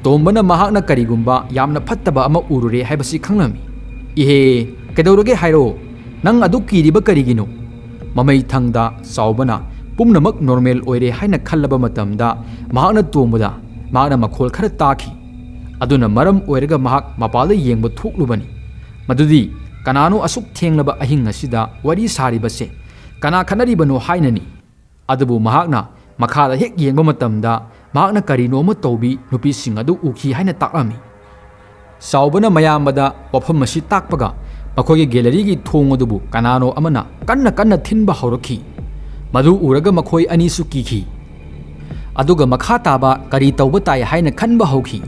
ꯇꯣꯝꯕꯅ ꯃꯍꯥꯛꯅ ꯀꯔꯤꯒꯨꯝꯕ ꯌꯥꯝꯅ ꯐꯠꯇꯕ ꯑꯃ ꯎꯔꯨꯔꯦ ꯍꯥꯏꯕꯁꯤ ꯈꯪꯂꯝꯃꯤ꯫ "ꯏꯍꯦ, ꯀꯩꯗꯧꯔꯒꯦ ꯍꯥꯏꯔꯣ? ꯅꯪ ꯑꯗꯨꯛ ꯀꯤꯔꯤꯕ ꯀꯔꯤꯒꯤꯅꯣ?" ꯃꯃꯩ ꯊꯪꯗ ꯆꯥꯎꯕꯅ ꯄꯨꯝꯅꯃꯛ ꯅꯣꯔꯃꯦꯜ ꯑꯣꯏꯔꯦ ꯍꯥꯏꯅ ꯈꯜꯂꯕ ꯃꯇꯝꯗ ꯃꯍꯥꯛꯅ ꯇꯣꯝꯕꯗ ꯃꯍꯥꯛꯅ ꯃꯈꯣꯜ ꯈꯔ ꯇꯥꯈꯤ꯫ ꯑꯗꯨꯅ ꯃꯔꯝ ꯑꯣꯏꯔꯒ ꯃꯍꯥꯛ ꯃꯄꯥꯜꯗ ꯌꯦꯡꯕ ꯊꯣꯛꯂꯨꯕꯅꯤ꯫ ꯃꯗꯨꯗꯤ ꯀꯅꯥꯅꯣ ꯑꯁꯨꯛ ꯊꯦꯡꯂꯕ ꯑꯍꯤꯡ ꯑꯁꯤꯗ ꯋꯥꯔꯤ ꯁꯥꯔꯤꯕꯁꯦ? ꯀꯅꯥ ꯈꯠꯅꯔꯤꯕꯅꯣ ꯍꯥꯏꯅꯅꯤ꯫ ꯑꯗꯨꯕꯨ ꯃꯍꯥꯛꯅ ꯃꯈꯥꯗ ꯍꯦꯛ ꯌꯦꯡꯕ ꯃꯇꯝꯗ ꯃꯍꯥꯛꯅ ꯀꯔꯤꯅꯣ ꯑꯃ ꯇꯧꯕꯤ ꯅꯨꯄꯤꯁꯤꯡ ꯑꯗꯨ ꯎꯈꯤ ꯍꯥꯏꯅ ꯇꯥꯛꯂꯝꯃꯤ꯫ ꯆꯥꯎꯕꯅ ꯃꯌꯥꯝꯕꯗ ꯋꯥꯐꯝ ꯑꯁꯤ ꯇꯥꯛꯄꯒ ꯃꯈꯣꯏꯒꯤ ꯒꯦꯂꯔꯤꯒꯤ ꯊꯣꯡ ꯑꯗꯨꯕꯨ ꯀꯅꯥꯅꯣ ꯑꯃꯅ ꯀꯟꯅ ꯀꯟꯅ ꯊꯤꯟꯕ ꯍꯧꯔꯛꯈꯤ꯫ ꯃꯗꯨ ꯎꯔꯒ ꯃꯈꯣꯏ ꯑꯅꯤꯁꯨ ꯀꯤꯈꯤ꯫ ꯑꯗꯨꯒ ꯃꯈꯥ ꯇꯥꯕ ꯀꯔꯤ ꯇꯧꯕ ꯇꯥꯏ ꯍꯥꯏꯅ ꯈꯟꯕ ꯍꯧꯈꯤ꯫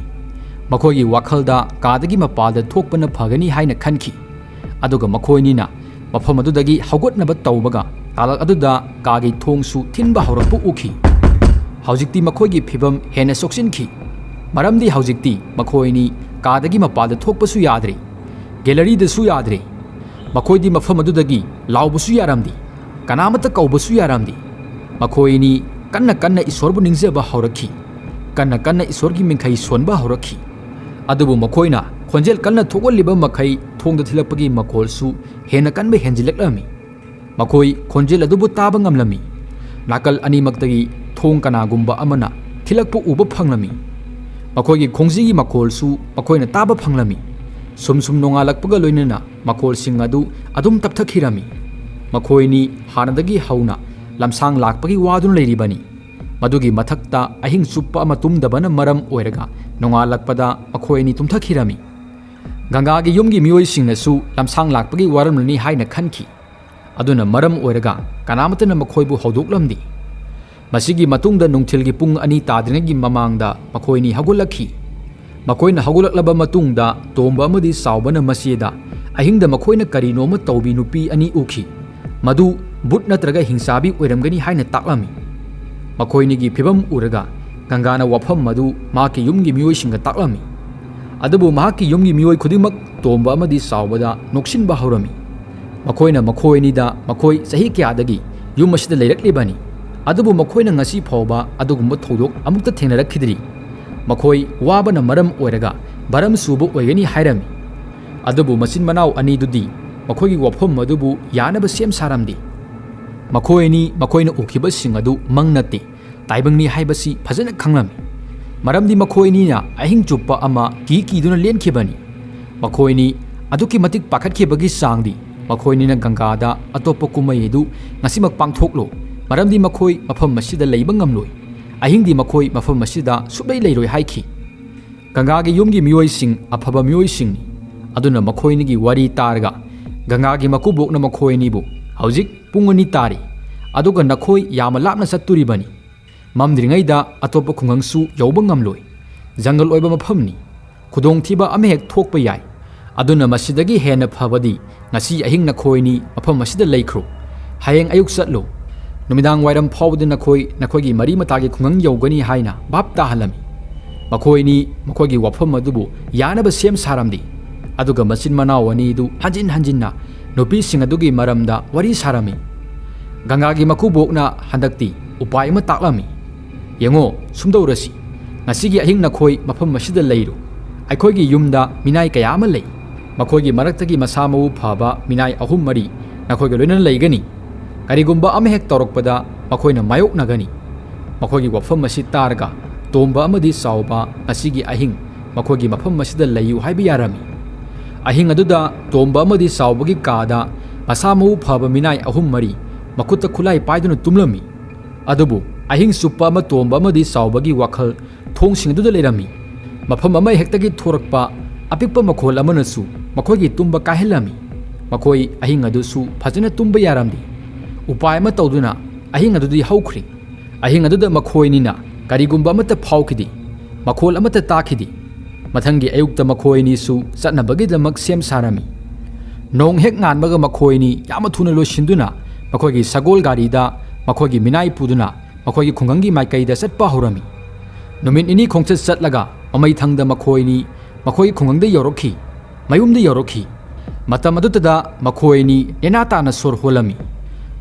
ꯃꯈꯣꯏꯒꯤ ꯋꯥꯈꯜꯗ ꯀꯥꯗꯒꯤ ꯃꯄꯥꯜꯗ ꯊꯣꯛꯄꯅ ꯐꯒꯅꯤ ꯍꯥꯏꯅ ꯈꯟꯈꯤ꯫ ꯑꯗꯨꯒ ꯃꯈꯣꯏꯅꯤꯅ ꯃꯐꯝ ꯑꯗꯨꯗꯒꯤ ꯍꯧꯒꯠꯅꯕ ꯇꯧꯕꯒ ꯇꯥꯂꯛ ꯑꯗꯨꯗ ꯀꯥꯒꯤ ꯊꯣꯡꯁꯨ ꯊꯤꯟꯕ ꯍꯧꯔꯛꯄ ꯎꯈꯤ꯫ ꯍꯧꯖꯤꯛꯇꯤ ꯃꯈꯣꯏꯒꯤ ꯐꯤꯕꯝ ꯍꯦꯟꯅ ꯁꯣꯛꯆꯤꯟꯈꯤ꯫ ꯃꯔꯝꯗꯤ ꯍꯧꯖꯤꯛꯇꯤ ꯃꯈꯣꯏ ꯑꯅꯤ ꯀꯥꯗꯒꯤ ꯃꯄꯥꯜꯗ ꯊꯣꯛꯄꯁꯨ ꯌꯥꯗ꯭ꯔꯦ, ꯒꯦꯂꯔꯤꯗꯁꯨ ꯌꯥꯗ꯭ꯔꯦ꯫ ꯃꯈꯣꯏꯗꯤ ꯃꯐꯝ ꯑꯗꯨꯗꯒꯤ ꯂꯥꯎꯕꯁꯨ ꯌꯥꯔꯝꯗꯦ, ꯀꯅꯥꯃꯠꯇ ꯀꯧꯕꯁꯨ ꯌꯥꯔꯝꯗꯦ꯫ ꯃꯈꯣꯏ ꯑꯅꯤ ꯀꯟꯅ ꯀꯟꯅ ꯏꯁꯣꯔꯕꯨ ꯅꯤꯡꯖꯕ ꯍꯧꯔꯛꯈꯤ꯫ ꯀꯟꯅ ꯀꯟꯅ ꯏꯁꯣꯔꯒꯤ ꯃꯤꯡꯈꯩ ꯁꯣꯟꯕ ꯍꯧꯔꯛꯈꯤ꯫ ꯑꯗꯨꯕꯨ ꯃꯈꯣꯏꯅ ꯈꯣꯟꯖꯦꯜ ꯀꯟꯅ ꯊꯣꯛꯍꯜꯂꯤꯕ ꯃꯈꯩ ꯊꯣꯡꯗ ꯊꯤꯜꯂꯛꯄꯒꯤ ꯃꯈꯣꯜꯁꯨ ꯍꯦꯟꯅ ꯀꯟꯕ ꯍꯦꯟꯖꯤꯜꯂꯛꯂꯝꯃꯤ꯫ ꯃꯈꯣꯏ ꯈꯣꯟꯖꯦꯜ ꯑꯗꯨꯕꯨ ꯇꯥꯕ ꯉꯝꯂꯝꯃꯤ꯫ ꯅꯥꯀꯜ ꯑꯅꯤꯃꯛꯇꯒꯤ ꯊꯣꯡ ꯀꯅꯥꯒꯨꯝꯕ ꯑꯃꯅ ꯊꯤꯜꯂꯛꯄ ꯎꯕ ꯐꯪꯂꯝꯃꯤ꯫ ꯃꯈꯣꯏꯒꯤ ꯈꯣꯡꯖꯤꯒꯤ ꯃꯈꯣꯜꯁꯨ ꯃꯈꯣꯏꯅ ꯇꯥꯕ ꯐꯪꯂꯝꯃꯤ꯫ ꯁꯨꯝ ꯁꯨꯝ ꯅꯣꯡꯉꯥꯜꯂꯛꯄꯒ ꯂꯣꯏꯅꯅ ꯃꯈꯣꯜꯁꯤꯡ ꯑꯗꯨ ꯑꯗꯨꯝ ꯇꯞꯊꯈꯤꯔꯝꯃꯤ꯫ ꯃꯈꯣꯏꯅꯤ ꯍꯥꯟꯅꯗꯒꯤ ꯍꯧꯅ ꯂꯝꯁꯥꯡ ꯂꯥꯛꯄꯒꯤ ꯋꯥꯗꯨꯅ ꯂꯩꯔꯤꯕꯅꯤ꯫ ꯃꯗꯨꯒꯤ ꯃꯊꯛꯇ ꯑꯍꯤꯡ ꯆꯨꯞꯄ ꯑꯃ ꯇꯨꯝꯗꯕꯅ ꯃꯔꯝ ꯑꯣꯏꯔꯒ ꯅꯣꯡꯉꯥꯜꯂꯛꯄꯗ ꯃꯈꯣꯏ ꯑꯅꯤ ꯇꯨꯝꯊꯈꯤꯔꯝꯃꯤ꯫ ꯒꯪꯒꯥꯒꯤ ꯌꯨꯝꯒꯤ ꯃꯤꯑꯣꯏꯁꯤꯡꯅꯁꯨ ꯂꯝꯁꯥꯡ ꯂꯥꯛꯄꯒꯤ ꯋꯥꯔꯝꯂꯅꯤ ꯍꯥꯏꯅ ꯈꯟꯈꯤ꯫ ꯑꯗꯨꯅ ꯃꯔꯝ ꯑꯣꯏꯔꯒ ꯀꯅꯥꯃꯠꯇꯅ ꯃꯈꯣꯏꯕꯨ ꯍꯧꯗꯣꯛꯂꯝꯗꯦ꯫ ꯃꯁꯤꯒꯤ ꯃꯇꯨꯡꯗ ꯅꯨꯡꯊꯤꯜꯒꯤ ꯄꯨꯡ ꯑꯅꯤ ꯇꯥꯗ꯭ꯔꯤꯉꯩꯒꯤ ꯃꯃꯥꯡꯗ ꯃꯈꯣꯏ ꯑꯅꯤ ꯍꯧꯒꯠꯂꯛꯈꯤ꯫ ꯃꯈꯣꯏꯅ ꯍꯧꯒꯠꯂꯛꯂꯕ ꯃꯇꯨꯡꯗ, ꯇꯣꯝꯕ ꯑꯃꯗꯤ ꯆꯥꯎꯕꯅ ꯃꯆꯦꯗ, "ꯑꯍꯤꯡꯗ ꯃꯈꯣꯏꯅ ꯀꯔꯤꯅꯣꯃ ꯇꯧꯕꯤ ꯅꯨꯄꯤ ꯑꯅꯤ ꯎꯈꯤ꯫ ꯃꯗꯨ ꯚꯨꯠ ꯅꯠꯇ꯭ꯔꯒ ꯍꯤꯡꯆꯥꯕꯤ ꯑꯣꯏꯔꯝꯒꯅꯤ" ꯍꯥꯏꯅ ꯇꯥꯛꯂꯝꯃꯤ꯫ ꯃꯈꯣꯏ ꯑꯅꯤꯒꯤ ꯐꯤꯚꯝ ꯎꯔꯒ ꯒꯪꯒꯥꯅ ꯋꯥꯐꯝ ꯑꯗꯨ ꯃꯍꯥꯛꯀꯤ ꯌꯨꯝꯒꯤ ꯃꯤꯑꯣꯏꯁꯤꯡꯒ ꯇꯥꯛꯂꯝꯃꯤ꯫ ꯑꯗꯨꯕꯨ ꯃꯍꯥꯛꯀꯤ ꯌꯨꯝꯒꯤ ꯃꯤꯑꯣꯏ ꯈꯨꯗꯤꯡꯃꯛ ꯇꯣꯝꯕ ꯑꯃꯗꯤ ꯆꯥꯎꯕꯗ ꯅꯣꯛꯁꯤꯟꯕ ꯍꯧꯔꯝꯃꯤ꯫ ꯃꯈꯣꯏꯅ ꯃꯈꯣꯏ ꯑꯅꯤꯗ ꯃꯈꯣꯏ ꯆꯍꯤ ꯀꯌꯥꯗꯒꯤ ꯌꯨꯝ ꯑꯁꯤꯗ ꯂꯩꯔꯛꯂꯤꯕꯅꯤ, ꯑꯗꯨꯕꯨ ꯃꯈꯣꯏꯅ ꯉꯁꯤ ꯐꯥꯎꯕ ꯑꯗꯨꯒꯨꯝꯕ ꯊꯧꯗꯣꯛ ꯑꯃꯨꯛꯇ ꯊꯦꯡꯅꯔꯛꯈꯤꯗ꯭ꯔꯤ꯫ ꯃꯈꯣꯏ ꯋꯥꯕꯅ ꯃꯔꯝ ꯑꯣꯏꯔꯒ ꯚꯔꯝ ꯆꯨꯕ ꯑꯣꯏꯒꯅꯤ ꯍꯥꯏꯔꯝꯃꯤ꯫ ꯑꯗꯨꯕꯨ ꯃꯆꯤꯟ ꯃꯅꯥꯎ ꯑꯅꯤꯗꯨꯗꯤ ꯃꯈꯣꯏꯒꯤ ꯋꯥꯐꯝ ꯑꯗꯨꯕꯨ ꯌꯥꯅꯕ ꯁꯦꯝ ꯁꯥꯔꯝꯗꯦ꯫ ꯃꯈꯣꯏ ꯑꯅꯤ ꯃꯈꯣꯏꯅ ꯎꯈꯤꯕꯁꯤꯡ ꯑꯗꯨ ꯃꯪ ꯅꯠꯇꯦ, ꯇꯥꯏꯕꯪꯅꯤ ꯍꯥꯏꯕꯁꯤ ꯐꯖꯅ ꯈꯪꯂꯝꯃꯤ꯫ ꯃꯔꯝꯗꯤ ꯃꯈꯣꯏ ꯑꯅꯤꯅ ꯑꯍꯤꯡ ꯆꯨꯞꯄ ꯑꯃ ꯀꯤ ꯀꯤꯗꯨꯅ ꯂꯦꯟꯈꯤꯕꯅꯤ꯫ ꯃꯈꯣꯏ ꯑꯅꯤ ꯑꯗꯨꯛꯀꯤ ꯃꯇꯤꯛ ꯄꯥꯈꯠꯈꯤꯕꯒꯤ ꯆꯥꯡꯗꯤ, ꯃꯈꯣꯏ ꯑꯅꯤꯅ ꯒꯪꯒꯥꯗ ꯑꯇꯣꯞꯄ ꯀꯨꯝꯍꯩ ꯑꯗꯨ ꯉꯁꯤꯃꯛ ꯄꯥꯡꯊꯣꯛꯂꯣ, ꯃꯔꯝꯗꯤ ꯃꯈꯣꯏ ꯃꯐꯝ ꯑꯁꯤꯗ ꯂꯩꯕ ꯉꯝꯂꯣꯏ꯫ ꯑꯍꯤꯡꯗꯤ ꯃꯈꯣꯏ ꯃꯐꯝ ꯑꯁꯤꯗ ꯁꯨꯛꯂꯩ ꯂꯩꯔꯣꯏ ꯍꯥꯏꯈꯤ꯫ ꯒꯪꯒꯥꯒꯤ ꯌꯨꯝꯒꯤ ꯃꯤꯑꯣꯏꯁꯤꯡ ꯑꯐꯕ ꯃꯤꯑꯣꯏꯁꯤꯡꯅꯤ꯫ ꯑꯗꯨꯅ ꯃꯈꯣꯏ ꯑꯅꯤꯒꯤ ꯋꯥꯔꯤ ꯇꯥꯔꯒ ꯒꯪꯒꯥꯒꯤ ꯃꯀꯨꯕꯣꯛꯅ ꯃꯈꯣꯏ ꯑꯅꯤꯕꯨ, "ꯍꯧꯖꯤꯛ ꯄꯨꯡ ꯑꯅꯤ ꯇꯥꯔꯤ, ꯑꯗꯨꯒ ꯅꯈꯣꯏ ꯌꯥꯝꯅ ꯂꯥꯞꯅ ꯆꯠꯇꯣꯔꯤꯕꯅꯤ꯫ ꯃꯝꯗ꯭ꯔꯤꯉꯩꯗ ꯑꯇꯣꯞꯄ ꯈꯨꯡꯒꯪꯁꯨ ꯌꯧꯕ ꯉꯝꯂꯣꯏ꯫ ꯖꯪꯒꯜ ꯑꯣꯏꯕ ꯃꯐꯝꯅꯤ꯫ ꯈꯨꯗꯣꯡꯊꯤꯕ ꯑꯃꯍꯦꯛ ꯊꯣꯛꯄ ꯌꯥꯏ꯫ ꯑꯗꯨꯅ ꯃꯁꯤꯗꯒꯤ ꯍꯦꯟꯅ ꯐꯕꯗꯤ ꯉꯁꯤ ꯑꯍꯤꯡ ꯅꯈꯣꯏ ꯑꯅꯤ ꯃꯐꯝ ꯑꯁꯤꯗ ꯂꯩꯈ꯭ꯔꯣ꯫ ꯍꯌꯦꯡ ꯑꯌꯨꯛ ꯆꯠꯂꯨ꯫ ꯅꯨꯃꯤꯗꯥꯡ ꯋꯥꯏꯔꯝ ꯐꯥꯎꯕꯗ ꯅꯈꯣꯏ ꯅꯈꯣꯏꯒꯤ ꯃꯔꯤ ꯃꯇꯥꯒꯤ ꯈꯨꯡꯒꯪ ꯌꯧꯒꯅꯤ" ꯍꯥꯏꯅ ꯚꯥꯞ ꯇꯥꯍꯜꯂꯝꯃꯤ꯫ ꯃꯈꯣꯏ ꯑꯅꯤ ꯃꯈꯣꯏꯒꯤ ꯋꯥꯐꯝ ꯑꯗꯨꯕꯨ ꯌꯥꯅꯕ ꯁꯦꯝ ꯁꯥꯔꯝꯗꯦ꯫ ꯑꯗꯨꯒ ꯃꯆꯤꯟ ꯃꯅꯥꯎ ꯑꯅꯤꯗꯨ ꯍꯟꯖꯤꯟ ꯍꯟꯖꯤꯟꯅ ꯅꯨꯄꯤꯁꯤꯡ ꯑꯗꯨꯒꯤ ꯃꯔꯝꯗ ꯋꯥꯔꯤ ꯁꯥꯔꯝꯃꯤ꯫ ꯒꯪꯒꯥꯒꯤ ꯃꯀꯨꯕꯣꯛꯅ ꯍꯟꯗꯛꯇꯤ ꯎꯄꯥꯏ ꯑꯃ ꯇꯥꯛꯂꯝꯃꯤ꯫ "ꯌꯦꯡꯉꯣ, ꯁꯨꯝꯗꯧꯔꯁꯤ꯫ ꯉꯁꯤꯒꯤ ꯑꯍꯤꯡ ꯅꯈꯣꯏ ꯃꯐꯝ ꯑꯁꯤꯗ ꯂꯩꯔꯨ꯫ ꯑꯩꯈꯣꯏꯒꯤ ꯌꯨꯝꯗ ꯃꯤꯅꯥꯏ ꯀꯌꯥ ꯑꯃ ꯂꯩ꯫ ꯃꯈꯣꯏꯒꯤ ꯃꯔꯛꯇꯒꯤ ꯃꯁꯥ ꯃꯎ ꯐꯕ ꯃꯤꯅꯥꯏ ꯑꯍꯨꯝ ꯃꯔꯤ ꯅꯈꯣꯏꯒ ꯂꯣꯏꯅꯅ ꯂꯩꯒꯅꯤ꯫ ꯀꯔꯤꯒꯨꯝꯕ ꯑꯃ ꯍꯦꯛ ꯇꯧꯔꯛꯄꯗ ꯃꯈꯣꯏꯅ ꯃꯥꯌꯣꯛꯅꯒꯅꯤ꯫" ꯃꯈꯣꯏꯒꯤ ꯋꯥꯐꯝ ꯑꯁꯤ ꯇꯥꯔꯒ ꯇꯣꯝꯕ ꯑꯃꯗꯤ ꯆꯥꯎꯕ ꯉꯁꯤꯒꯤ ꯑꯍꯤꯡ ꯃꯈꯣꯏꯒꯤ ꯃꯐꯝ ꯑꯁꯤꯗ ꯂꯩꯌꯨ ꯍꯥꯏꯕ ꯌꯥꯔꯝꯃꯤ꯫ ꯑꯍꯤꯡ ꯑꯗꯨꯗ ꯇꯣꯝꯕ ꯑꯃꯗꯤ ꯆꯥꯎꯕꯒꯤ ꯀꯥꯗ ꯃꯁꯥ ꯃꯎ ꯐꯕ ꯃꯤꯅꯥꯏ ꯑꯍꯨꯝ ꯃꯔꯤ ꯃꯈꯨꯠꯇ ꯈꯨꯠꯂꯥꯏ ꯄꯥꯏꯗꯨꯅ ꯇꯨꯝꯂꯝꯃꯤ꯫ ꯑꯗꯨꯕꯨ ꯑꯍꯤꯡ ꯆꯨꯞꯄ ꯑꯃ ꯇꯣꯝꯕ ꯑꯃꯗꯤ ꯆꯥꯎꯕꯒꯤ ꯋꯥꯈꯜ ꯊꯣꯡꯁꯤꯡ ꯑꯗꯨꯗ ꯂꯩꯔꯝꯃꯤ꯫ ꯃꯐꯝ ꯑꯃ ꯍꯦꯛꯇꯒꯤ ꯊꯣꯔꯛꯄ ꯑꯄꯤꯛꯄ ꯃꯈꯣꯜ ꯑꯃꯅꯁꯨ ꯃꯈꯣꯏꯒꯤ ꯇꯨꯝꯕ ꯀꯥꯏꯍꯜꯂꯝꯃꯤ꯫ ꯃꯈꯣꯏ ꯑꯍꯤꯡ ꯑꯗꯨꯁꯨ ꯐꯖꯅ ꯇꯨꯝꯕ ꯌꯥꯔꯝꯗꯦ꯫ ꯎꯄꯥꯏ ꯑꯃ ꯇꯧꯗꯨꯅ ꯑꯍꯤꯡ ꯑꯗꯨꯗꯤ ꯍꯧꯈ꯭ꯔꯦ꯫ ꯑꯍꯤꯡ ꯑꯗꯨꯗ ꯃꯈꯣꯏ ꯑꯅꯤꯅ ꯀꯔꯤꯒꯨꯝꯕ ꯑꯃꯠꯇ ꯐꯥꯎꯈꯤꯗꯦ, ꯃꯈꯣꯜ ꯑꯃꯠꯇ ꯇꯥꯈꯤꯗꯦ꯫ ꯃꯊꯪꯒꯤ ꯑꯌꯨꯛꯇ ꯃꯈꯣꯏ ꯑꯅꯤꯁꯨ ꯆꯠꯅꯕꯒꯤꯗꯃꯛ ꯁꯦꯝ ꯁꯥꯔꯝꯃꯤ꯫ ꯅꯣꯡ ꯍꯦꯛ ꯉꯥꯟꯕꯒ ꯃꯈꯣꯏ ꯑꯅꯤ ꯌꯥꯝꯅ ꯊꯨꯅ ꯂꯣꯏꯁꯤꯟꯗꯨꯅ ꯃꯈꯣꯏꯒꯤ ꯁꯒꯣꯜ ꯒꯥꯔꯤꯗ ꯃꯈꯣꯏꯒꯤ ꯃꯤꯅꯥꯏ ꯄꯨꯗꯨꯅ ꯃꯈꯣꯏꯒꯤ ꯈꯨꯡꯒꯪꯒꯤ ꯃꯥꯏꯀꯩꯗ ꯆꯠꯄ ꯍꯧꯔꯝꯃꯤ꯫ ꯅꯨꯃꯤꯠ ꯅꯤꯅꯤ ꯈꯣꯡꯆꯠ ꯆꯠꯂꯒ ꯃꯃꯩꯊꯪꯗ ꯃꯈꯣꯏ ꯑꯅꯤ ꯃꯈꯣꯏꯒꯤ ꯈꯨꯡꯒꯪꯗ ꯌꯧꯔꯛꯈꯤ, ꯃꯌꯨꯝꯗ ꯌꯧꯔꯛꯈꯤ꯫ ꯃꯇꯝ ꯑꯗꯨꯗ ꯃꯈꯣꯏ ꯑꯅꯤ ꯅꯦꯅꯥ ꯇꯥꯅ ꯁꯣꯔ ꯍꯣꯜꯂꯝꯃꯤ꯫